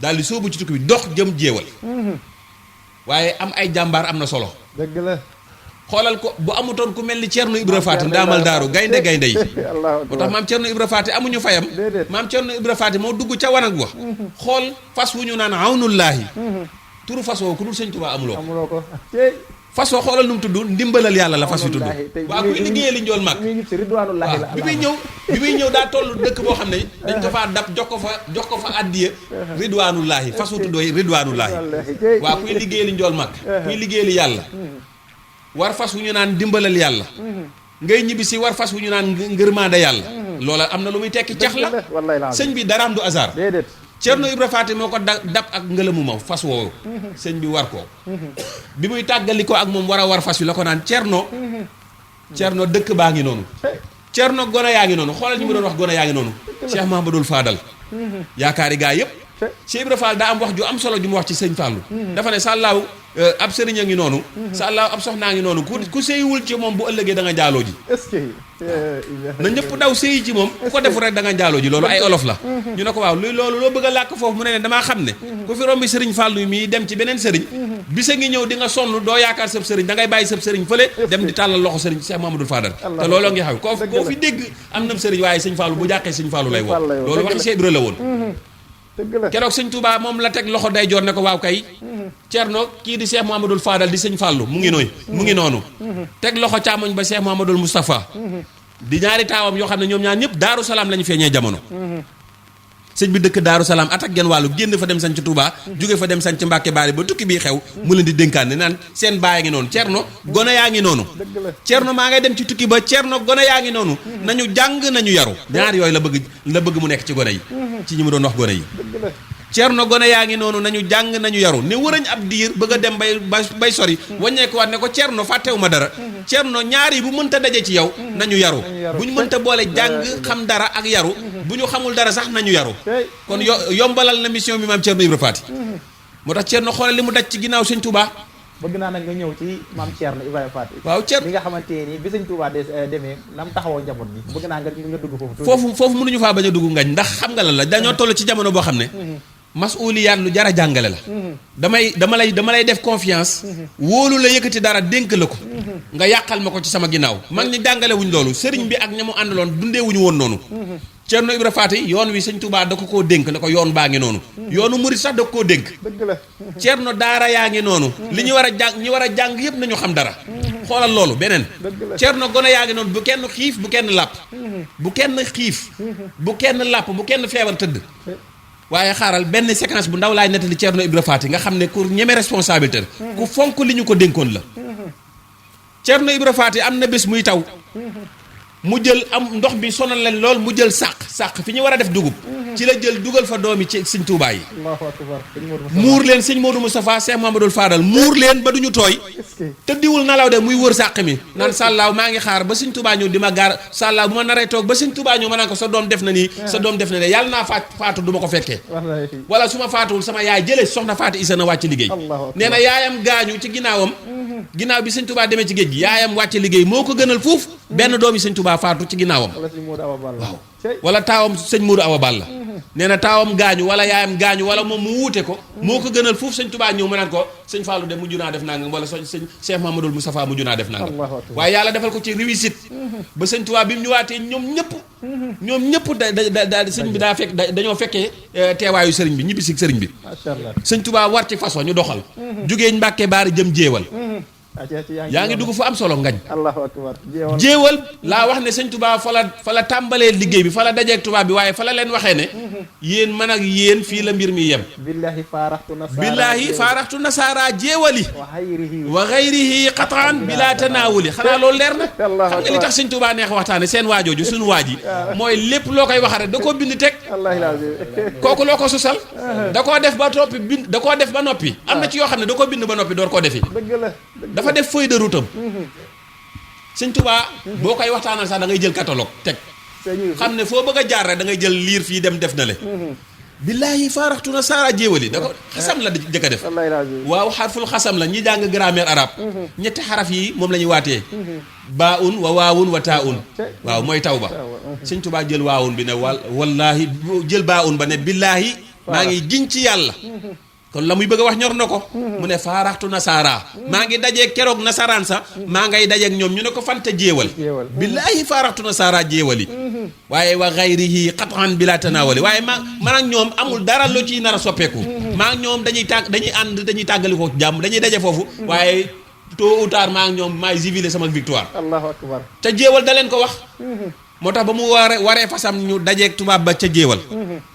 daal di soobu ci tukki bi dox jëm jéewal. waaye am ay jàmbaar am na solo. dëgg la. xoolal ko bu amutoon ku mel ni Thierno Ibra Faty ndaamal daaru gaynde yi. moo tax maam Thierno Ibra Faty amuñu fayam. maam Thierno Ibra Faty moo dugg ca wanag wa. xool fas wu ñu naan awnullaahi. turu fas woo ku dul sëñ Tuubaa amuloo ko. fas woo xoolal nu mu tudd ndimbalal yàlla la fas wi tudd. waaw kuy liggéeyee li njool mag. waaw bi muy ñëw daa toll dëkk boo xam ne dañ ko faa dab jox ko fa addiya ridwaanullaahi fas wu tuddoo ridwaanullaahi. waaw kuy liggéeyee li njool mag. kuy liggéeyee li yàlla. war fas wu ñu naan dimbalal yàlla. ngay ñibbi si war fas wu ñu naan ngërmaande yàlla. loola am na lu muy tekki cax la. sëñ bi daraam du hasard. Thierno Ibra Faty moo ko dab ak ngëlamu maw fas woowu. sëñ bi war ko. bi muy tàggali ko ak moom war fas wi la ko naan Thierno dëkk baa ngi noonu. Thierno gone yaa ngi noonu xoolal ñu mu doon wax gone yaa ngi noonu. Cheikh Mahamadul Fadal. yaakaari gaa yëpp. Cheikh Ibra Fall daa am wax ju am solo ju mu wax ci sëñ Fallou. dafa ne sàllaaw ab sëriñ a ngi noonu. sàllaaw ab soxnaa ngi noonu ku séyiwul ci moom bu ëllëgee da nga njaaloo ji. est-ce que. na ñëpp daw séyi ci moom ku ko defu rek da nga njaaloo ji loolu ay olof la. ñu ne ko waaw luy loolu loo bëgg a làkk foofu mu ne damaa xam ne. ku fi rombi sëriñ Fallou mii dem ci beneen sëriñ. bisa ngi ñëw di nga sonn doo yaakaar sëb sëriñ da ngay bàyyi sëb sëriñ fële. dem di tàllal loxo sëriñ Cheikh Mamadou Fadal. te looloo ngi xaw koo fi dégg am na sëriñ waaye sëñ Fallou bu jàqee sëñ Fallou lay woo loolu waxi Cheikh Ibra la woon. keroog sëñ Touba moom la teg loxo day joor ne ko waaw kay. Thierno kii di Cheikh Mouhamadoul Fadal di sëñ Fallou mu ngi noonu. teg loxo càmmoñ ba Cheikh Mouhamadoul Moustapha. di ñaari taawam yoo xam ne ñoom ñaar ñëpp Daaru Salaam la ñu feeñee jamono. sëñ bi dëkk Daaru Salaam at ak genn wàllu génn fa dem sañ ci Touba. jóge fa dem sañ ci Mbàkke Baari ba tukki bii xew. mu leen di dénkaan ne naan seen baay a ngi noonu Thierno gone yaa ngi noonu. Thierno maa ngay dem ci tukki ba Thierno gone yaa ngi noonu. nañu jàng nañu yaru. ñaar yooyu la bëgg mu nekk ci gone yi. ci ñi mu doon wax gone yi. Thierno gone yaa ngi noonu nañu jàng nañu yaru ne wërañ ab diir bëgg a dem bay sori. waññeekuwaat ne ko Thierno fàttewu ma dara. Thierno ñaar yi bu mënta daje ci yow. nañu yaru bu ñu mënta boole jàng xam dara ak yaru. bu ñu xamul dara sax nañu yaru. kon yombalal na mission bi maam Thierno Ibra Faty. moo tax Thierno xoolal li mu daj ci ginnaaw sëñ Touba. bëgg naa nag nga ñëw ci maam Thierno Ibrahima Faty. waaw Thierno li nga xamante ni bi sëñ Touba demee lam taxawoo njaboot bi bëgg naa nga dugg foofu mënuñu faa bañ a dugg ngañ ndax xam nga la dañoo toll ci jamono boo xam ne. masuuliyaat lu jara jàngale la. dama lay def confiance. wóolu la yëkkati dara dénk la ko. nga yàqal ma ko ci sama ginnaaw mag ñi jàngale wuñ loolu sëriñ bi ak ña mu àndaloon dundee wuñu woon noonu. Thierno Ibra Faty yoon wi sëñ Touba da ko koo dénk ne ko yoon baa ngi noonu. yoonu murit sax da ko koo dénk. dëgg la. Thierno daara yaa ngi noonu. li ñu war a jàng yëpp nañu xam dara. xoolal loolu beneen. Thierno gone yaa ngi noonu bu kenn xiif bu kenn làpp. bu kenn xiif. bu kenn làpp bu kenn feebar tëdd. waaye xaaral benn séquence bu ndaw laay nettali Thierno Ibra Faty nga xam ne ku ñeme responsabilité ku fonk li ñu ko dénkoon la. Thierno Ibra Faty am na bés muy taw. mu jël am ndox bi sonal leen lool mu jël sàq fi ñu war a def dugub. ci la jël dugal fa doomi ci sëñ Touba yi. muur leen sëñ Modou Moustapha Cheikh Mamadou Fadal muur leen ba duñu tooy. tëddiwul nalaw de muy wër sàq mi naan sàllaaw maa ngi xaar ba sëñ Touba ñëw di ma gaar sàllaaw bu ma naree toog ba sëñ Touba ñëw ma naan ko sa doom def na nii sa doom def na ne yàlla naa faatu du ma ko fekkee. wala su ma faatuwul sama yaay jëlee soxna Faty Issa na wàcc liggéey. nee na yaayam gaañu ci ginnaawam. ginnaaw bi sëñ Touba demee ci géej gi yaayam wàcc liggéey moo ko gënal fuuf benn doomi sëñ Touba faatu ci ginnaawam. waaw wala taawam sëñ Modou Awa Balla. nee na taawam gaañu wala yaayam gaañu wala moom mu wuute ko. moo ko gënal fuuf sëñ Touba ñëw ma naan ko sëñ Fallou de mujj naa def nangam wala sëñ Cheikh Mamadou Moustapha mujj naa def nangam. waaye yàlla defal ko ci réussite. ba sëñ Touba bi mu ñëwaatee ñoom ñëpp sëñ bi dañoo fekkee teewaayu sëriñ bi ñibbi si sëriñ bi. sëñ Touba war ci façon ñu doxal. jugee Mbàkke Baari jëm jéewal. yaa ngi dugg fu am solo ngañ. allahu akbar jéewal laa wax ne sëñ Tuubaa fa la tàmbalee liggéey bi fa la dajeeg tubaab bi waaye fa la leen waxee ne yéen man ak yéen fii la mbir mi yem. billahi faaraxtu nasaara jéewali wa xayrihi qataan bila tanaawuli xanaa loolu leer na. xam nga li tax sëñ Tuubaa neex waxtaane seen waajooju suñu waaj yi mooy lépp loo koy wax rek da koo bind teg. kooku loo ko susal da koo def ba toppi bind da koo def ba noppi am na ci yoo xam ne da koo bind ba noppi door koo defi. dafa def feuille de route am. sëñ Tuubaa boo koy waxtaanal sax da ngay jël catalogue teg xam ne foo bëgg a jaar rek da ngay jël liir fii dem def na le. billaahi faaraxtu na saara jéewali da ko xasam la jëkk a def. waaw xarful xasam la ñi jàng grammaire arabe. ñetti xaraf yi moom la ñuy waatee. baa un wa waawun wa taa un. waaw mooy taw ba. sëñ Tuubaa jël waawun bi ne wallaahi jël baa un ba ne billaahi maa ngi giñ ci yàlla. kon la muy bëgg a wax ñor na ko. mu ne faaraxtu nasaara maa ngi dajeeg keroog nasaraan sa maa ngay dajeeg ñoom ñu ne ko fanta jéewal. billaahi faaraxtu nasaara jéewali. waaye wa xayrihi xatan bi laa tanaawali waaye man ak ñoom amul dara loo ciy nar a soppeeku. maa ak ñoom dañuy tàggali ko jàmm dañuy daje foofu. waaye tôt ou tard maa ak ñoom maay jubilé sama victoire. allahu akbar te jéewal da leen ko wax. moo tax ba mu waree fasam ñu dajeeg tubaab ba ca jéewal.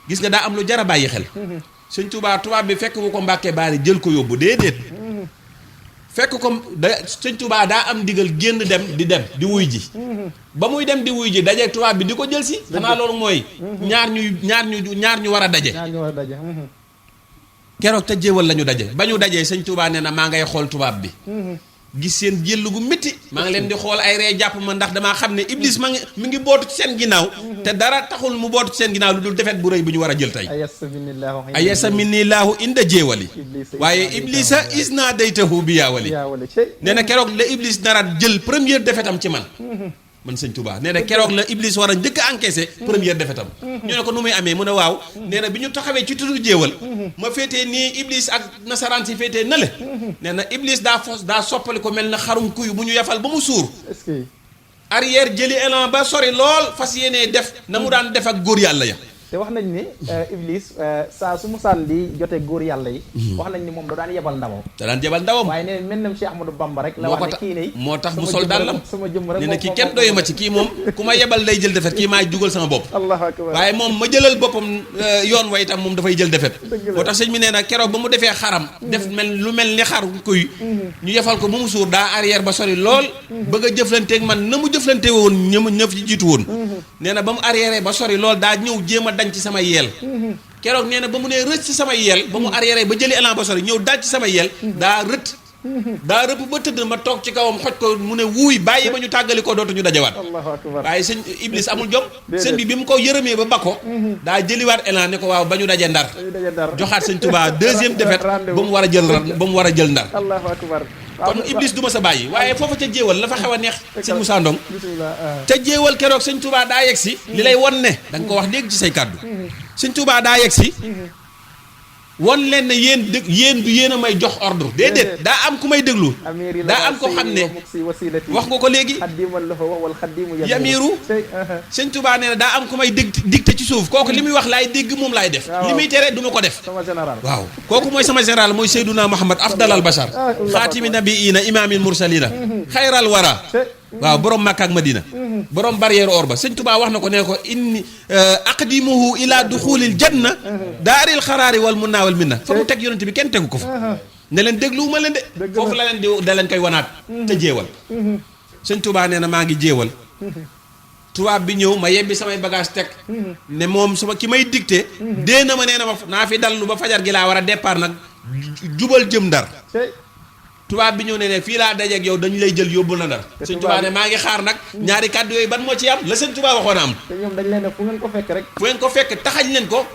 gis nga daa am lu jar a bàyyi xel. sëñ tubaab bi fekk wu ko Mbàkke Baari jël ko yóbbu déedéet fekk ko sëñ Tuubaa daa am digal génn di wuy ji ba muy dem di wuy ji dajeeg tubaab bi di ko jël si xanaa loolu mooy ñaar ñu war a daje keroog te jéewal la ñu daje ba ñu dajee sëñ Tuubaa nee na maa ngay xool tubaab bi gis seen jëll gu métti maa ngi leen di xool ay ree jàpp ma ndax damaa xam ne Iblis mi ngi bootu ci seen ginnaaw te dara taxul mu bootu ci seen ginnaaw lu dul defet bu rëy bu ñu war a jël tey ayasa minnilaahu inda jéewali waaye Iblisa isna daytahu bi yaawali nee na keroog la Iblis dara jël première defetam ci man sëñ Touba nee na keroog la Iblis war a njëkk a encaissé première defetam ñu ne ko nu muy amee mu ne waaw nee na bi ñu taxawee ci turu jéewal ma féetee nii Iblis ak nasaraan si féetee na le nee na Iblis daa soppali ko mel na xarum kuy bu ñu yefal ba mu suur arrière jëli élan ba sori lool fas yéenee def na mu daan def ak góor yàlla ya te wax nañ ni Iblis saa su musaan di jote góor yàlla yi wax nañ ni moom da daan yebal ndawam waaye nee mel na Cheikh Ahmadou Bamba rek la wax ne kii ne moo tax mu sol dàllam sama jëm rek nee na kii kenn doyu ma ci kii moom ku ma yebal day jël defet kii maay dugal sama bopp Allahu akbar waaye moom ma jëlal boppam yoon wa itam moom dafay jël defet moo tax sëñ mi nee na keroog ba mu defee xaram def lu mel ni xar kuy ñu yefal ko ba mu suur daa arrière ba sori lool bëgg a jëflanteeg man na mu jëflante woon ñëf ci jiitu woon nee na ba mu arrière ba sori lool daa ñëw jéem a dañ ci sama yeel keroog nee na ba mu nee rëcc ci sama yeel ba mu arrière ba jëli élan ba sori ñëw dal ci sama yeel daa rëpp ba tëdd ma toog ci kawam xoj ko mu ne wuuy bàyyi ba ñu tàggali ko dootuñu dajawaat waaye sëñ Iblis amul jom sëñ bi mu ko yërëmee ba bakko daa jëliwaat élan ne ko waaw ba ñu daje ndar joxaat sëñ Tuubaa deuxième défaite ba mu war a jël ndar kon Iblis du ma sa bàyyi waaye foofa ca jéewal la fa xew a neex sëñ Moussa Ndong ca jéewal keroog sëñ Tuubaa daa yegg si li lay won ne da nga ko wax léegi ci say kàddu sëñ Tuubaa daa yegg si won leen ne yéen du yéen a may jox ordre déedéet daa am ku may déglu daa am ko xam ne wax nga ko léegi yamiru sëñ Tuubaa nee na daa am ku may dicté ci suuf kooku li muy wax laay dégg moom laay def li muy tere du ma ko def waaw kooku mooy sama général mooy Seyduna Muhammad afdalal bashar xaatimi nabiina imaamil mursalina xayral wara waaw borom Makka ak Madina borom barrière or ba sëñ Tuubaa wax na ko ne ko inni aqdimuhu ila duxulil janna daaril xaraari wal munna wal minna fa mu teg yonent bi kenn tegu ko fa ne leen dégluwuma leen de foofu la leen da leen koy wanaat te jéewal sëñ Tuubaa nee na maa ngi jéewal tubaab bi ñëw ma yebbi samay bagage teg ne moom ki may dicté dee na ma nee na ma naa fi dallu ba fajar gi laa war a départ nag jubal jëm Ndar tubaab bi ñëw ne fii laa dajeeg yow dañu lay jël yóbbu na Ndar sëñ Tuubaa ne maa ngi xaar nag ñaari kàddu yooyu ban moo ci am la sëñ Tuubaa waxoon a am te ñoom dañ leen ne fu ngeen ko fekk rek fu ngeen ko fekk taxañ leen ko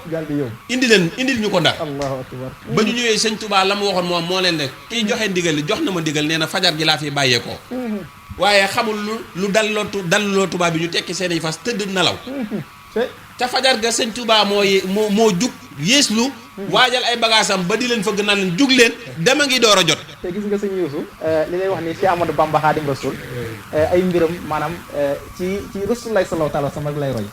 indil ñu ko Ndar Allahu akbar ba ñu ñëwee sëñ Tuubaa la mu waxoon moom moo leen ne kii joxe ndigal li jox na ma ndigal nee na fajar gi laa fi bàyyeekoo waaye xamul lu dalloo tubaab bi ñu tekki seen i fas tëdd nelaw ca fajar ga sëñ Tuubaa moo jug yéeslu waajal ay bagaasam ba di leen fëgg naan leen jug leen dama ngi door a jot. te gis nga sëñ Yuusu li lay wax ni Cheikh Amadou Bamba Xaadim Rasul ay mbiram maanaam ci Rasulullah sallallahu alayhi wa sallam lay roy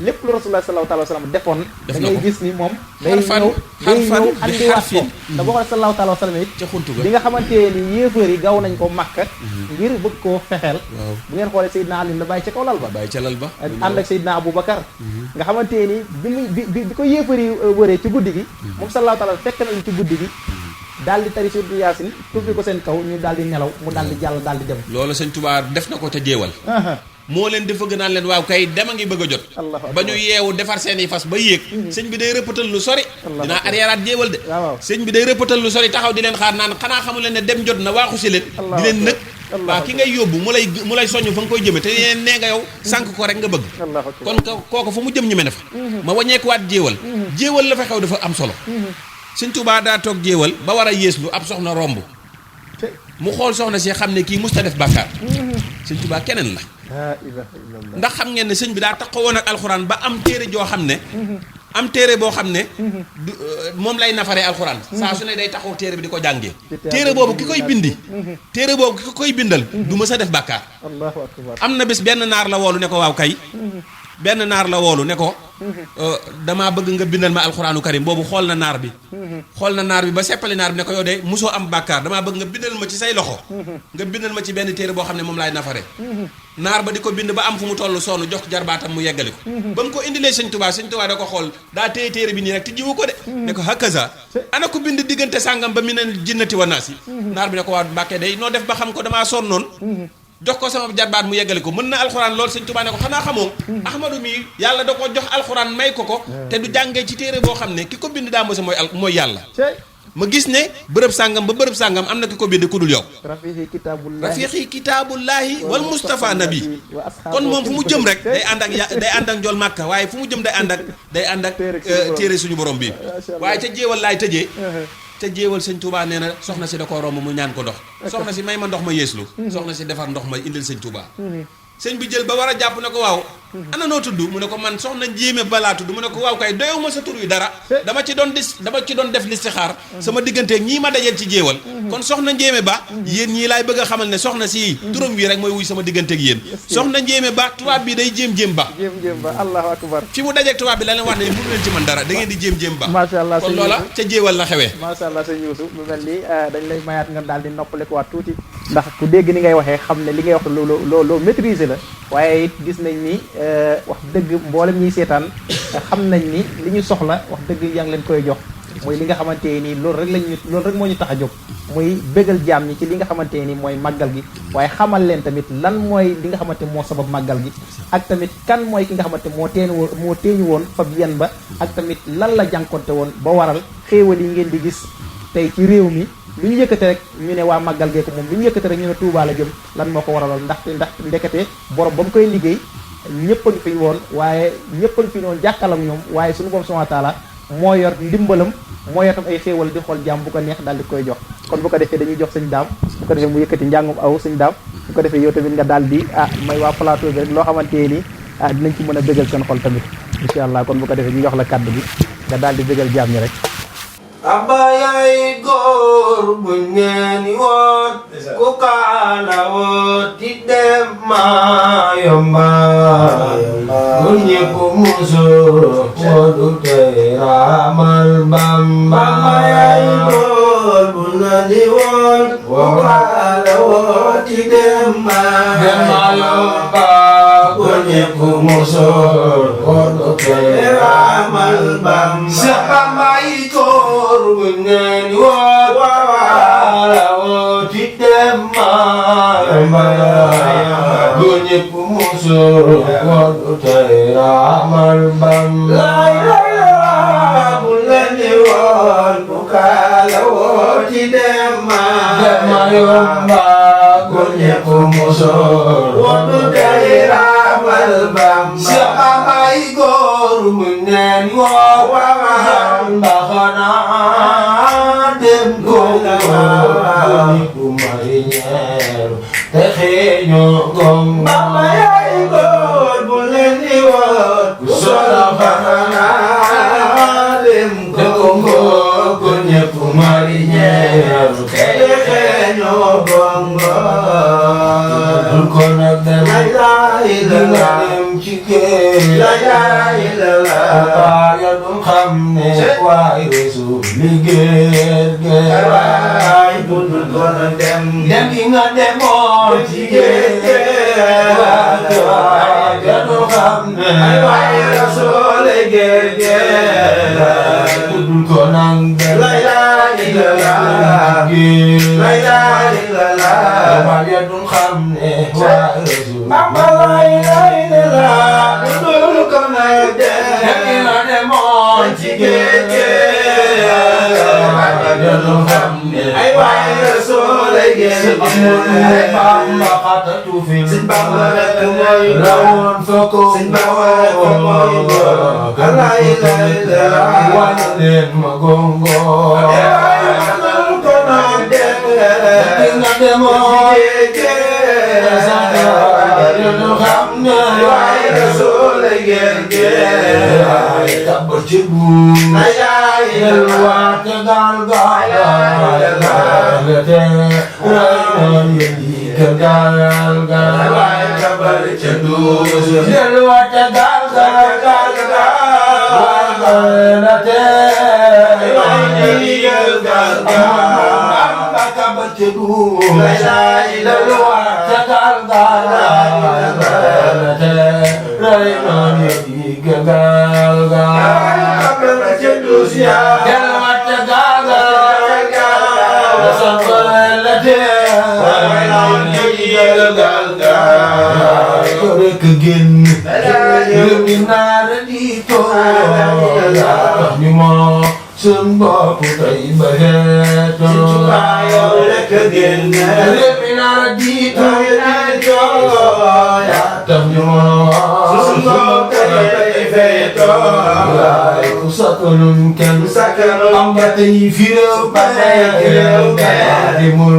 lépp lu Rasulullah sallallahu alayhi wa sallam defoon da ngay gis ni moom day ñëw andiwaat ko da boo xoolee sallallahu alayhi wa sallam it ca xuntu ga bi nga xamante ni yéefar yi gaw nañ ko Makka ngir bëgg koo fexeel bu ngeen xoolee Seydina Ali la bàyyi ca kaw lal ba ànd ak Seydina Aboubacar nga xamante ni bi ko yéefar yi wëree ci guddi gi moom sallallahu alayhi wa sallam fekk nañ ci guddi gi daal di tari surtout Yaasin tufli ko seen kaw ñu daal di nelaw mu daal di jàll daal di dem. loolu sëñ Tuubaa def na ko ca jéewal moo leen di fëgg naan leen waaw kay dema ngi bëgg a jot ba ñu yeewu defar seen i fas ba yéeg sëñ bi day rëppatal lu sori dinaa arrièreaat jéewal de sëñ bi day rëppatal lu sori taxaw di leen xaar naan xanaa xamu leen ne dem jot na waaxu si leen di leen nëg waaw ki ngay yóbbu mu lay soññ fa nga koy jëme te yeen nee nga yow sànq ko rek nga bëgg kon kooku fa mu jëm ñu me ne fa ma wàññeekuwaat jéewal la fa xew dafa am solo sëñ Tuubaa daa toog jéewal ba war a yéeslu ab soxna romb mu xool soxna si xam ne kii musta def bàkkaar sëñ Tuubaa keneen la ndax xam ngeen ne sëñ bi daa taxaw woon ak alxuraan ba am téere joo xam ne am téere boo xam ne moom lay nafaree alxuraan saa su ne day taxaw téere bi di ko jàngee téere boobu ki koy bindi téere boobu ki koy bindal du mës a def bàkkaar am na bés benn naar la woolu ne ko waaw kay benn naar la woolu ne ko damaa bëgg nga bindal ma alxuraanu karim boobu xool na naar bi ba seppali naar bi ne ko yow de mosoo am bàkkaar damaa bëgg nga bindal ma ci say loxo nga bindal ma ci benn téere boo xam ne moom laay nafare naar ba di ko bind ba am fu mu toll sonn jox jarbaatam mu yeggali ko ba mu ko indilee sëñ Tuubaa da ko xool daa téye téere bi nii rek te jiwu ko de ne ko hakaza ana ko bind diggante sàngam ba minal jinnati wa naas yi naar bi ne ko waa Mbàkke day noo def ba xam ko damaa sonnoon jox ko sama jarbaat mu yeggali ko mën na alxuraan loolu sëñ Tuubaa ne ko xanaa xamoo Ahmadu mi yàlla da ko jox alxuraan may ko te du jàngee ci téere boo xam ne ki ko bind daa mos a mooy yàlla ma gis ne bërëb sàngam ba bërëb sàngam am na ki ko bind ku dul yow rafiqi kitaabullahi wal Mustafa nabi kon moom fu mu jëm rek day ànd ak njool màkka waaye fu mu jëm day ànd ak téere suñu borom bi waaye ca jéewal laay tëjee te jéewal sëñ Touba nee na soxna si da ko romb mu ñaan ko ndox soxna si may ma ndox ma yeeslu soxna si defar ndox ma indil sëñ Touba sëñ bi jël ba war a jàpp ne ko waaw ana noo tudd mu ne ko man soxna njéeme balaa tudd mu ne ko waaw kay doyow ma sa tur wi dara dama ci doon def listixaar sama digganteeg ñii ma dajeel ci jéewal kon soxna njéeme ba yéen ñii laay bëgg a xamal ne soxna si turam wi rek mooy wuy sama digganteeg yéen soxna njéeme ba tubaab bi day jéem ba allahu akbar fi mu dajeeg tubaab bi la leen wax ne mënu leen ci man dara da ngeen di jéem ba macha allah kon loola ca jéewal la xewee macha allah sëñ Yuusu lu mel ni dañ lay mayaat nga daal di noppalikuwaat tuuti ndax ku dégg ni ngay waxee xam ne li ngay wax loo maîtriser la waaye it gis nañ ni wax dëgg mboolem ñiy seetaan xam nañ ni li ñu soxla wax dëgg yaa ngi leen koy jox mooy li nga xamante nii loolu rek moo ñu tax a jóg muy bégal jaam ñi ci li nga xamante ni mooy màggal gi waaye xamal leen tamit lan mooy li nga xamante moo sabab màggal gi ak tamit kan mooy ki nga xamante moo teeñu woon fab yan ba ak tamit lan la jànkonte woon ba waral xéewal yi ngeen di gis tey ci réew mi lu ñu yëkkate rek ñu ne waa màggal gee ko moom lu ñu yëkkate rek ñu ne Touba la jëm lan moo ko waraloon ndax ndekete borom ba mu koy liggéey ñëpp a ngi fi woon waaye ñëpp a ngi fi woon jàkkalam ñoom waaye suñu borom subhanahu wa taala moo yor ndimbalam moo yor tam ay xéewal di xool jàmm bu ko neex daal di koy jox kon bu ko defee dañuy jox sëñ daam bu ko defee mu yëkkati njàngum aw sëñ daam bu ko defee yow tamit nga daal di may waa plateau bi rek loo xamante ni dinañ ci mën a bégal seen xol tamit incha allah kon bu ko defee ñu jox la kàddu bi nga daal di bégal jaam ñi rek Aba yaay góor bu ñeeni woon ku kaala woon di dem ma yomba bu ñépp musóor woodu tey raamal Bamba Aba yaay góor bu ñeeni woon ku kaala woon di dem ma yomba bu ñépp musóor woodu tey raamal Bamba Bunyan wa wa di dem ma bunyi pumusur wa utai ramal bam bunyan wa bukala wa di dem ma bunyi pumusur wa utai ramal bam siapa mai gor bunyan wa bahana dem gong boni kumarinyer tekhenyo gong Bamba yaay góor bu leen di woon ku sola bahana dem gong la ilaha illallah ya dum xam ne waay Rasul liggéey waay budul koon dem gi nga demoon ci géej waay ya dum xam ne waay Rasul liggéey budul koon dem la ilaha illallah la ilaha illallah waay ya dum xam ne waay Rasul Bamba la ilaha illallah budul koon dem gi nga demoon ci géej ya dum xam ne ay waay Rasul liggéey Bamba xatatu fi Bamba rek mooy rawoon foko Bamba rek mooy la ilaha illallah wàññi leen ma gongo nga demoon ñu xam ne waay Rasul liggéey tabar ci buur la ilaha illallah te gaal gaal waay tabar ci buur te gaal sun bopp tey ba xeeto ci tubaayoo rek génn lépp naa jiitu yaa tax ñu sun bopp tey feeto waay ku sakkanum kenn am ba tey firéew ba réew demul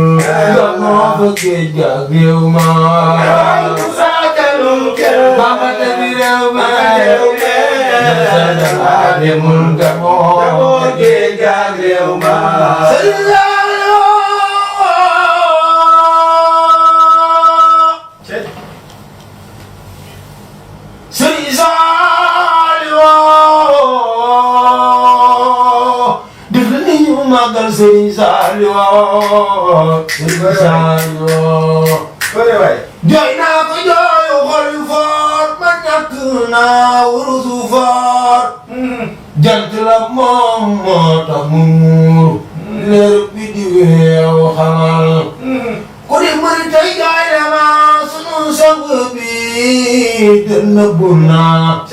nga moo fa géej ga réew ma ku sakkanum kenn am ba tey firéew ba réew demul nga moo géej ga réew ma Sëriñ Saliou def ni ñu màggal Sëriñ Saliou jooy naa ko jooyu xol yu foor ma ñàkk naa wurusu foor jant la moom moo tax mu muur leer bi di weew xamal ku di mëri tey jooy na ma sunu sang bi dënn bu naa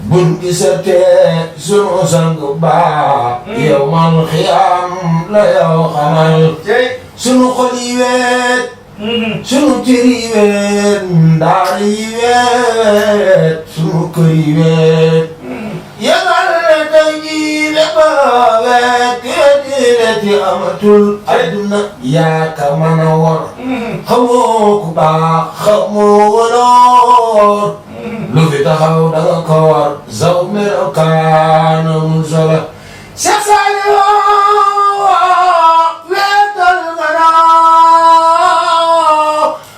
buñ gisatee sunu sang baa yow man xiyam la yow xamal sunu xol yi weet sunu cër yi weet ndaar yi weet sunu kër yi weet yëgal ne tey jii lépp weet kéeti amatul adduna yaa ka mën a war xamoo ku baax xamoo waloor lu fi taxaw danga ko war zaw melokaanam solo Seex Saaliw weetal nga naaw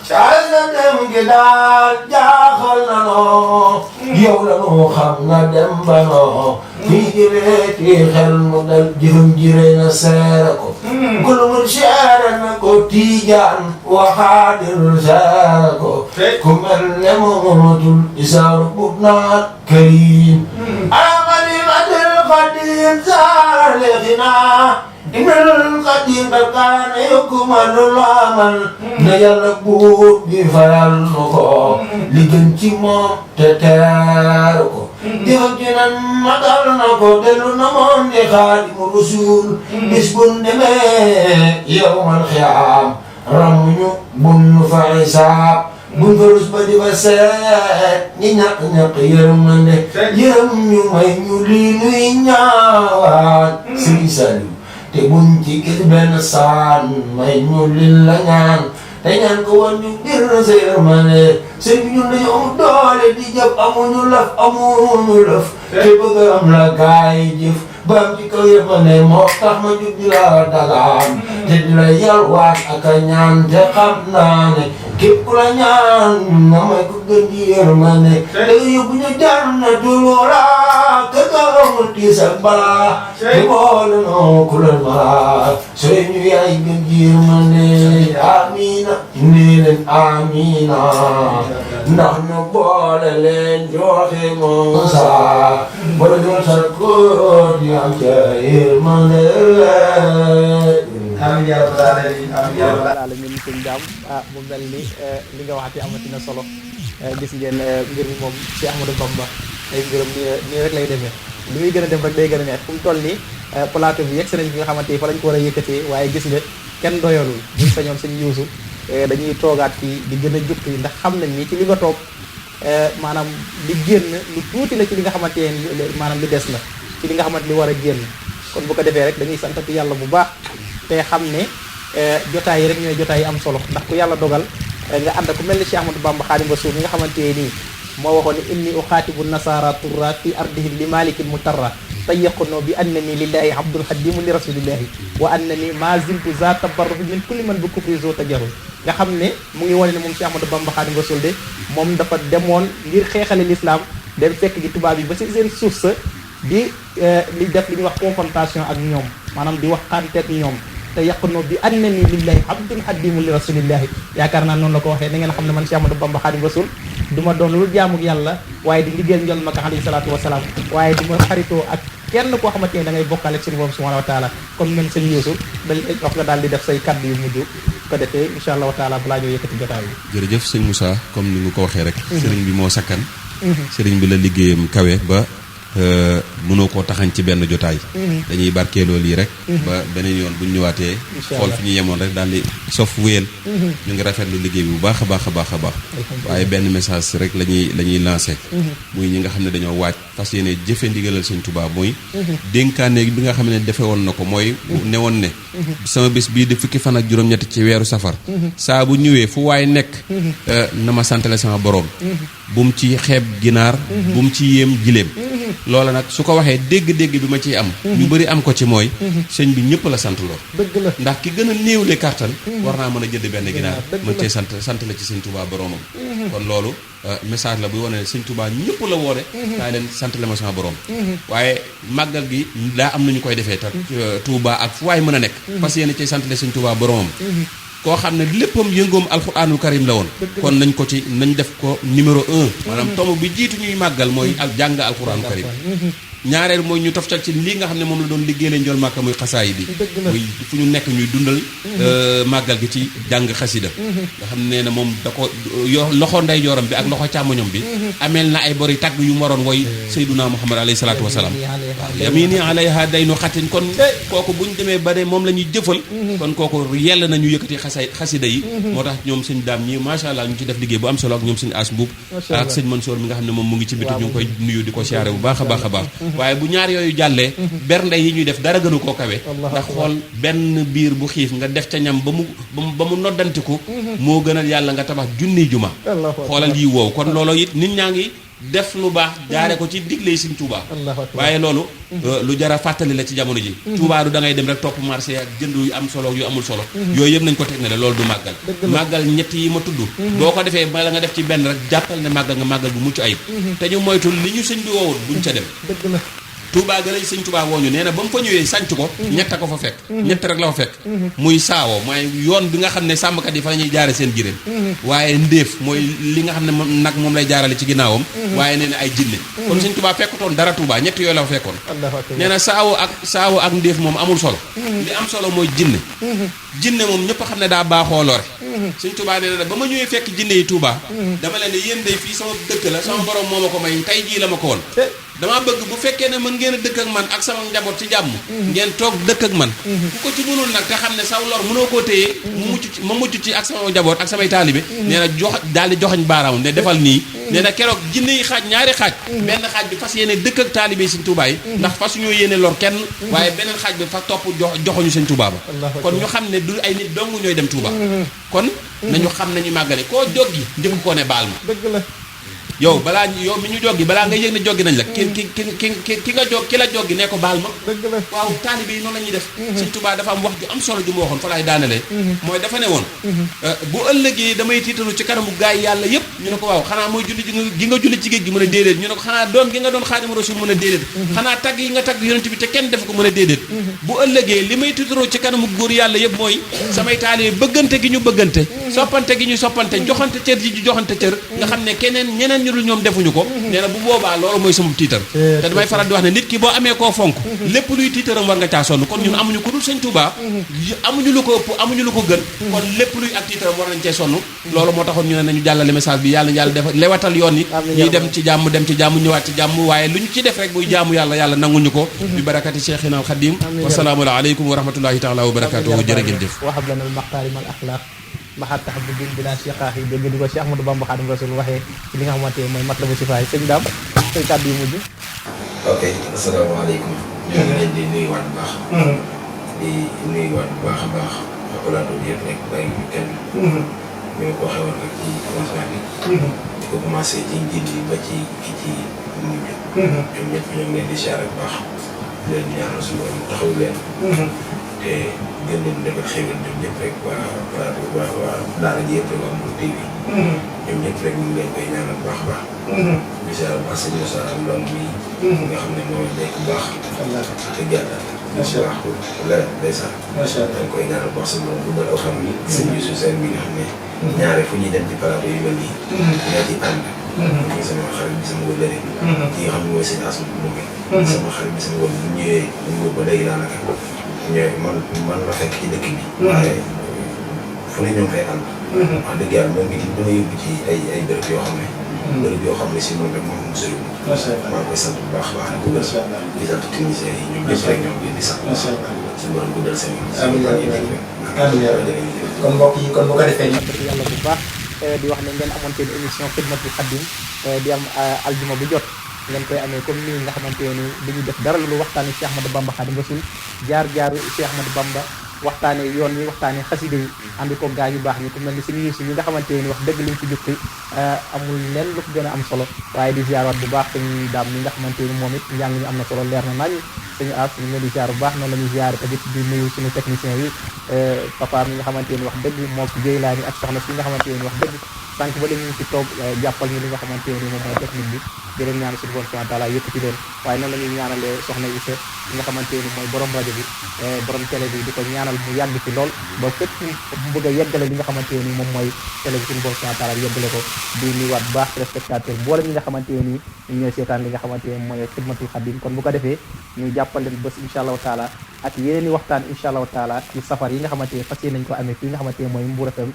caay na dem gi daal jaaxal na noo yow la noo xam nga dem ba noo fii jireeti xel mu dal jëfam jire na seere ko gulumul seere na ko tiijaan waxaadir seere ko ku mel ne moomatul isaaru bub naat karim alxalimatil xadim saalixina ibnul xadim kalkaane yokkumalul amal na yàlla buur bi fayal nu ko li gën ci moom te teer ko jëfam ci nan matal na ko dellu na moom di Xaadimu Rasuul bis bun demee yawmal xiyaam ramuñu bun nu fa xisaab bun fa rus ba di fa seet ñi ñàkk yërmande yërëm ñu may ñu lii nuy ñaawaat Sëriñ Saliou te buñ ci gis benn saan may ñu lil la ñaan te ñaan ko woon ñu ngir sa yërmande sëñ bi ñun dañu am doole di jëf amuñu lëf te bëgg am la gaay jëf ba am ci kaw yërmande moo tax ma jug di la dagaan te di la yalwaat ak a ñaan te xam naa ne képp ku la ñaan nga may ko gën ji yërmande day yóbbu ñu jannatul wara ka amul tiis ak balaa te boole noo ku leen mara sooy ñu yaay gën ji yërmande amina nee leen amina ndax ñu boole leen joxe Muusa wala ñu sar ko di am ca yërmande amiin yaa rabbal alamin sëñ Daam mu mel ni li nga waxati amati na solo gis ngeen mbir mi moom ci Ahmadou Bamba ay mbiram nii rek lay demee li muy gën a dem rek day gën a neex fu mu toll nii plateau bi yegg si nañ fi nga xamante ni fa lañ ko war a yëkkatee waaye gis nga kenn doyalul buñ sañoon sëñ Yuusu dañuy toogaat fii di gën a jukki ndax xam nañ ni ci li nga toog maanaam li génn lu tuuti la ci li nga xamante ne maanaam li des na ci li nga xamante li war a génn kon bu ko defee rek dañuy santati yàlla bu baax te xam ne jotaay yi rek ñooy jotaay yi am solo ndax ku yàlla dogal nga ànd ku mel ni Cheikh Ahmadou Bamba Xaadimu Rasuul mi nga xamante nii moo waxoon ne inni uxaatibu nasara turra fi ardihim li malikin mutarra tayyaqno bi annani lillahi abdul xadimu li rasulillahi wa annani ma ziltu za tabarrufi min kulli man bi kufri zo tajarul nga xam ne mu ngi wane ne moom Cheikh Ahmadou Bamba Xaadimu Rasuul de moom dafa demoon ngir xeexale l'islam dem fekk gi tubaab yi ba si seen suuf sa di def li ñuy wax confrontation ak ñoom maanaam di waxtaanteeg ñoom te yaqno bi annani lillahi abdul xadimu li rasulillahi yaakaar naa noonu la ko waxee na ngeen xam ne man Cheikh Ahmadou Bamba Xaadimu Rasuul du ma doon lu jaamuk yàlla waaye di liggéeyal njol maka alayhi salaatu wasalaam waaye du ma xaritoo ak kenn koo xamante ne da ngay bokkaale ak suñu borom subhanahu wa taala comme même sëñ Yuusu dañ wax nga daal di def say kaddu yu mujj ko defee incha allahu taala balaa ñoo yëkkati jotaay bi. jërëjëf sëñ Moussa comme ni nga ko waxee rek. sëriñ bi moo sakkan. sëriñ bi la liggéeyam kawe ba mënoo koo taxañ ci benn jotaay. dañuy barkeeloo lii rek. ba beneen yoon bu ñu ñëwaatee. xool fi ñu yemoon rek daal di sof wéyal. ñu ngi rafetlu liggéey bi bu baax a baax a baax a baax. waaye benn message rek la ñuy lancé. muy ñi nga xam ne dañoo waaj fas yéene jëfe ndigalal sëñ Tuubaa mooy. dénkaane bi nga xam ne defe woon na ko mooy. ne woon ne. sama bés bii di fukki fan ak juróom-ñett ci weeru safar. saa bu ñëwee fu waay nekk. na ma santale sama borom. bu mu ci xeeb ginaar. bu mu ci yéem gileem. loola nag su ko waxee dégg-dégg bi ma ciy am ñu bëri am ko ci mooy sëñ bi ñëpp la sant lool dëgg la ndax ki gën a néewle kàttan war naa mën a jënd benn ginaar mën cee sant la ci sëñ Touba boromam kon loolu message la buy wane ne sëñ Touba ñëpp la woone daa leen sant la ma sama borom waaye màggal gi daa am nañu koy defee ta Touba ak fu waay mën a nekk parce que yéen cee sant la sëñ Touba boromam koo xam ne léppam yëngoom alxuraanul karim la woon kon nañ ko ci nañ def ko numéro 1 maanaam tomb bi jiitu ñuy màggal mooy ak jàng alxuraanul karim ñaareel mooy ñu toftal ci lii nga xam ne moom la doon liggéeyee njool màkka muy xasaay bi muy fu ñu nekk ñuy dundal màggal gi ci jàng xasida nga xam ne moom da ko loxo ndeyjooram bi ak loxo càmmoñam bi ameel na ay bori tàgg yu moroon woy Seyduna Muhammad alayhi salaatu wasalaam yamini alayha daynu xatin kon kooku bu ñu demee ba ne moom la ñuy jëfal kon kooku yell nañu yëkkati xasida yi moo tax ñoom sëñ daam ñi macha allah ñu ci def liggéey bu am solo ak ñoom sëñ as mbuub ak sëñ Mansour mi nga xam ne moom mu ngi ci biti ñu ngi koy nuyu di ko siyaare bu baax a baax a baax waaye bu ñaar yooyu jàllee bernde yi ñuy def dara gënu koo kawe ndax xool benn biir bu xiif nga def ca ñam ba mu noddantiku moo gënal yàlla nga tabax junniy juma xoolal yi woow kon loolu it nit ñaa ngi def lu baax jaare ko ci digle yi Sëñ Tuubaa waaye loolu lu jara fàttali la ci jamono ji Tuubaa du da ngay dem rek topp marché ak jënd yu am solo yu amul solo yooyu yëpp nañ ko teg ne la loolu du màggal màggal ñett yi ma tudd boo ko defee bala nga def ci benn rek jàppal ne màggal nga màggal bu mucc ayib te ñu moytul li ñu sëñ bi woowul buñ ca dem Touba ga lay sëñ Touba wooñu nee na ba mu fa ñëwee sanc ko ñett a ko fa fekk ñett rek la fa fekk muy saawoo mooy yoon bi nga xam ne sàmmkat yi fa la ñuy jaare seen giréen waaye ndéef mooy li nga xam ne nag moom lay jaarale ci ginnaawam waaye nee na ay jinne kon sëñ Touba fekkutoon dara Touba ñett yooyu la fa fekkoon nee na saawo ak ndéef moom amul solo li am solo mooy jinne moom ñëpp a xam ne daa baaxoo lore sëñ Touba nee na ba ma ñëwee fekk jinne yi Touba dama leen ne yéen day fii sama dëkk la sama borom moo ma ko may tey jii la ma ko woon dama bëgg bu fekkee ne mën ngeen a dëkk ak man ak sama njaboot ci jàmm ngeen toog dëkk ak man ku ko ci mënul nag te xam ne saw lor mënoo koo téye ma mucc ci ak sama njaboot ak samay taalibe nee na daal di joxañ baaraam ne defal nii nee na keroog jinne yi xaaj ñaari xaaj benn xaaj bi fas yéene dëkk ak taalibe yi Sëñ Tuubaa yi ndax fas ñoo yéene lor kenn waaye beneen xaaj bi fa topp joxoñu Sëñ Tuubaa ba kon ñu xam ne du ay nit dong ñooy dem Tuubaa kon nañu xam nañu màggale koo joggi njëkk koo ne baal ma yow yow mi ñu joggi balaa nga yëg ne joggi nañ la ki nga jog ki la joggi ne ko baal ma waaw taalibe yi noonu la ñuy def Sëñ Tuubaa dafa am wax ju am solo ju ma waxoon fa laay daanelee mooy dafa ne woon bu ëllëgee damay tiitaru ci kanamu gaay yàlla yëpp ñu ne ko waaw xanaa mooy julli gi nga julli ci géej gi mën a déedéet ñu ne ko xanaa doon gi nga doon Xaadimu Rasuul mën a déedéet xanaa tagg yi nga tagg yonent bi te kenn def ko mën a déedéet bu ëllëgee li may tiitaroo ci kanamu góor yàlla yëpp mooy samay taalibe bëggante gi ñu bëggante soppante gi ñu soppante joxante cër ji ñu joxante cër nga xam ne ñeneen ñu dul ñoom defuñu ko nee na bu boobaa loolu mooy sama tiitar te damay faral di wax ne nit ki boo amee koo fonk lépp luy tiitaram war nga caa sonn kon ñun amuñu ko dul Sëñ Tuubaa amuñu lu ko ëpp amuñu lu ko gën kon lépp luy ak tiitaram war nañ cee sonn loolu moo taxoon ñu ne nañu jàllale message bi yàlla def lewatal yoon yi ñuy dem ci jàmm ñëwaat ci jàmm waaye lu ñu ci def rek muy jaamu yàlla nanguñu ko bi barakati Cheikhina al Khadim wasalaamu aleykum wa rahmatullahi taala wa barakatuhu jërë ngeen jëf wahab lana al maqarim al akhlaq maxaat tax bu bin bila siqaax yi dégg di ko Cheikh Ahmadou Bamba Xaadimu Rasuul waxee ci li nga xamante mooy matlabu sifaay sëñ Dame say kàddu yu mujj. ok asalaamaaleykum. ñu ngi leen di nuyuwaat bu baax. di nuyuwaat bu baax a baax plateau bi yëpp rek bàyyi ñu kenn. ñu ngi ko waxee woon rek ci commencement bi. di ko commencé ci njiit yi ba ci ki ci mujj. ñoom ñëpp ñu ngi leen di siyaare bu baax di leen ñaanal suñu borom taxaw leen. te gën leen defal xéwal ñoom ñëpp rek waa daara ji yëpp rek waa Mbour TV. ñoom ñëpp rek ñu ngi leen koy ñaanal bu baax a baax. di siyaare bu baax sëñ Moussa Ndong mi nga xam ne mooy nekk bu baax. te gàttal. macha allah la ndeysaan. macha allah dañ koy ñaanal bu baax sa borom guddal aw xam ni. sëñ Youssou Sène mi nga xam ne. ñaare fu ñuy dem ci plateau yu mel nii. ñoo ci ànd. muy sama xarit bi sama wëllëre. ki nga xam ne mooy sëñ Asma Mouré. sama xarit bi sama wëllëre bu ñëwee ñu ba léegi daanaka. ñooy man la fekk ci dëkk bi. waaye fu ne ñoo ngi fay ànd. wax dëgg yàlla moom itam dama yóbbu ci ay bërëb yoo xam ne. bërëb yoo xam ne si moom rek moom mu sëriñ. macha allah maa ngi koy sant bu baax a baax. macha allah di sant techniciens yi ñoom ñëpp rek ñoom di sant. macha allah suñu borom guddal seen. amiin kon mbokk yi kon bu ko defee. yàlla bu baax di wax ne ngeen amoon seen émission Xidmatul Xadim di am aljuma bu jot. ngeen koy amee comme nii nga xamante ni dañuy def dara lu waxtaane Cheikh Ahmadou Bamba Xaadimu Rasuul jaar-jaaru Cheikh Ahmadou Bamba waxtaane yoon yi waxtaane xaside yi ànd ko gaa yu baax ñi ku mel ni suñu Yuusu ñi nga xamante ni wax dëgg liñ ci jukki amul lenn lu ko gën a am solo waaye di ziaraat bu baax suñu daam mi nga xamante ni moom it njàng mi am na solo leer na nañ suñu aas ñu ngi di ziar bu baax noonu la ñuy ziare tamit di nuyu suñu technicien yi papa mi nga xamante ni wax dëgg moo ko Jeylaani ak soxna si nga xamante ni wax dëgg sànq ba léegi ñu ngi ci toog jàppal ñu li nga xamante ni moom mooy technique bi di leen ñaan suñu borom subhanahu wa taala yëkkati leen waaye noonu la ñuy ñaanalee soxna Issa li nga xamante ni mooy borom rajo bi borom télé bi di ko ñaanal mu yàgg ci lool ba fépp mu bëgg a yeggale li nga xamante ni moom mooy télé bi suñu borom subhanahu wa taala yeggale ko di nuyuwaat bu baax téléspectateur mboolem ñi nga xamante ni ñu ñooy seetaan li nga xamante ni mooy Xidmatul Xadim kon bu ko defee ñu jàppal leen bés incha allahu taala ak yeneen i waxtaan incha allahu taala ci safar yi nga xamante ni fas yéene nañ ko amee fii nga xamante ni mooy Mbour FM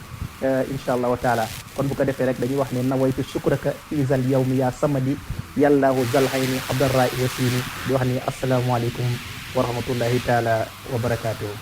incha allahu taala kon bu ko defee rek dañuy wax ne nawaytu shukraka izal yawmi ya samadi yàllaahu zal hayni xabdarra wasini di wax ni asalaamaaleykum wa rahmatullahi taala wa barakatuhu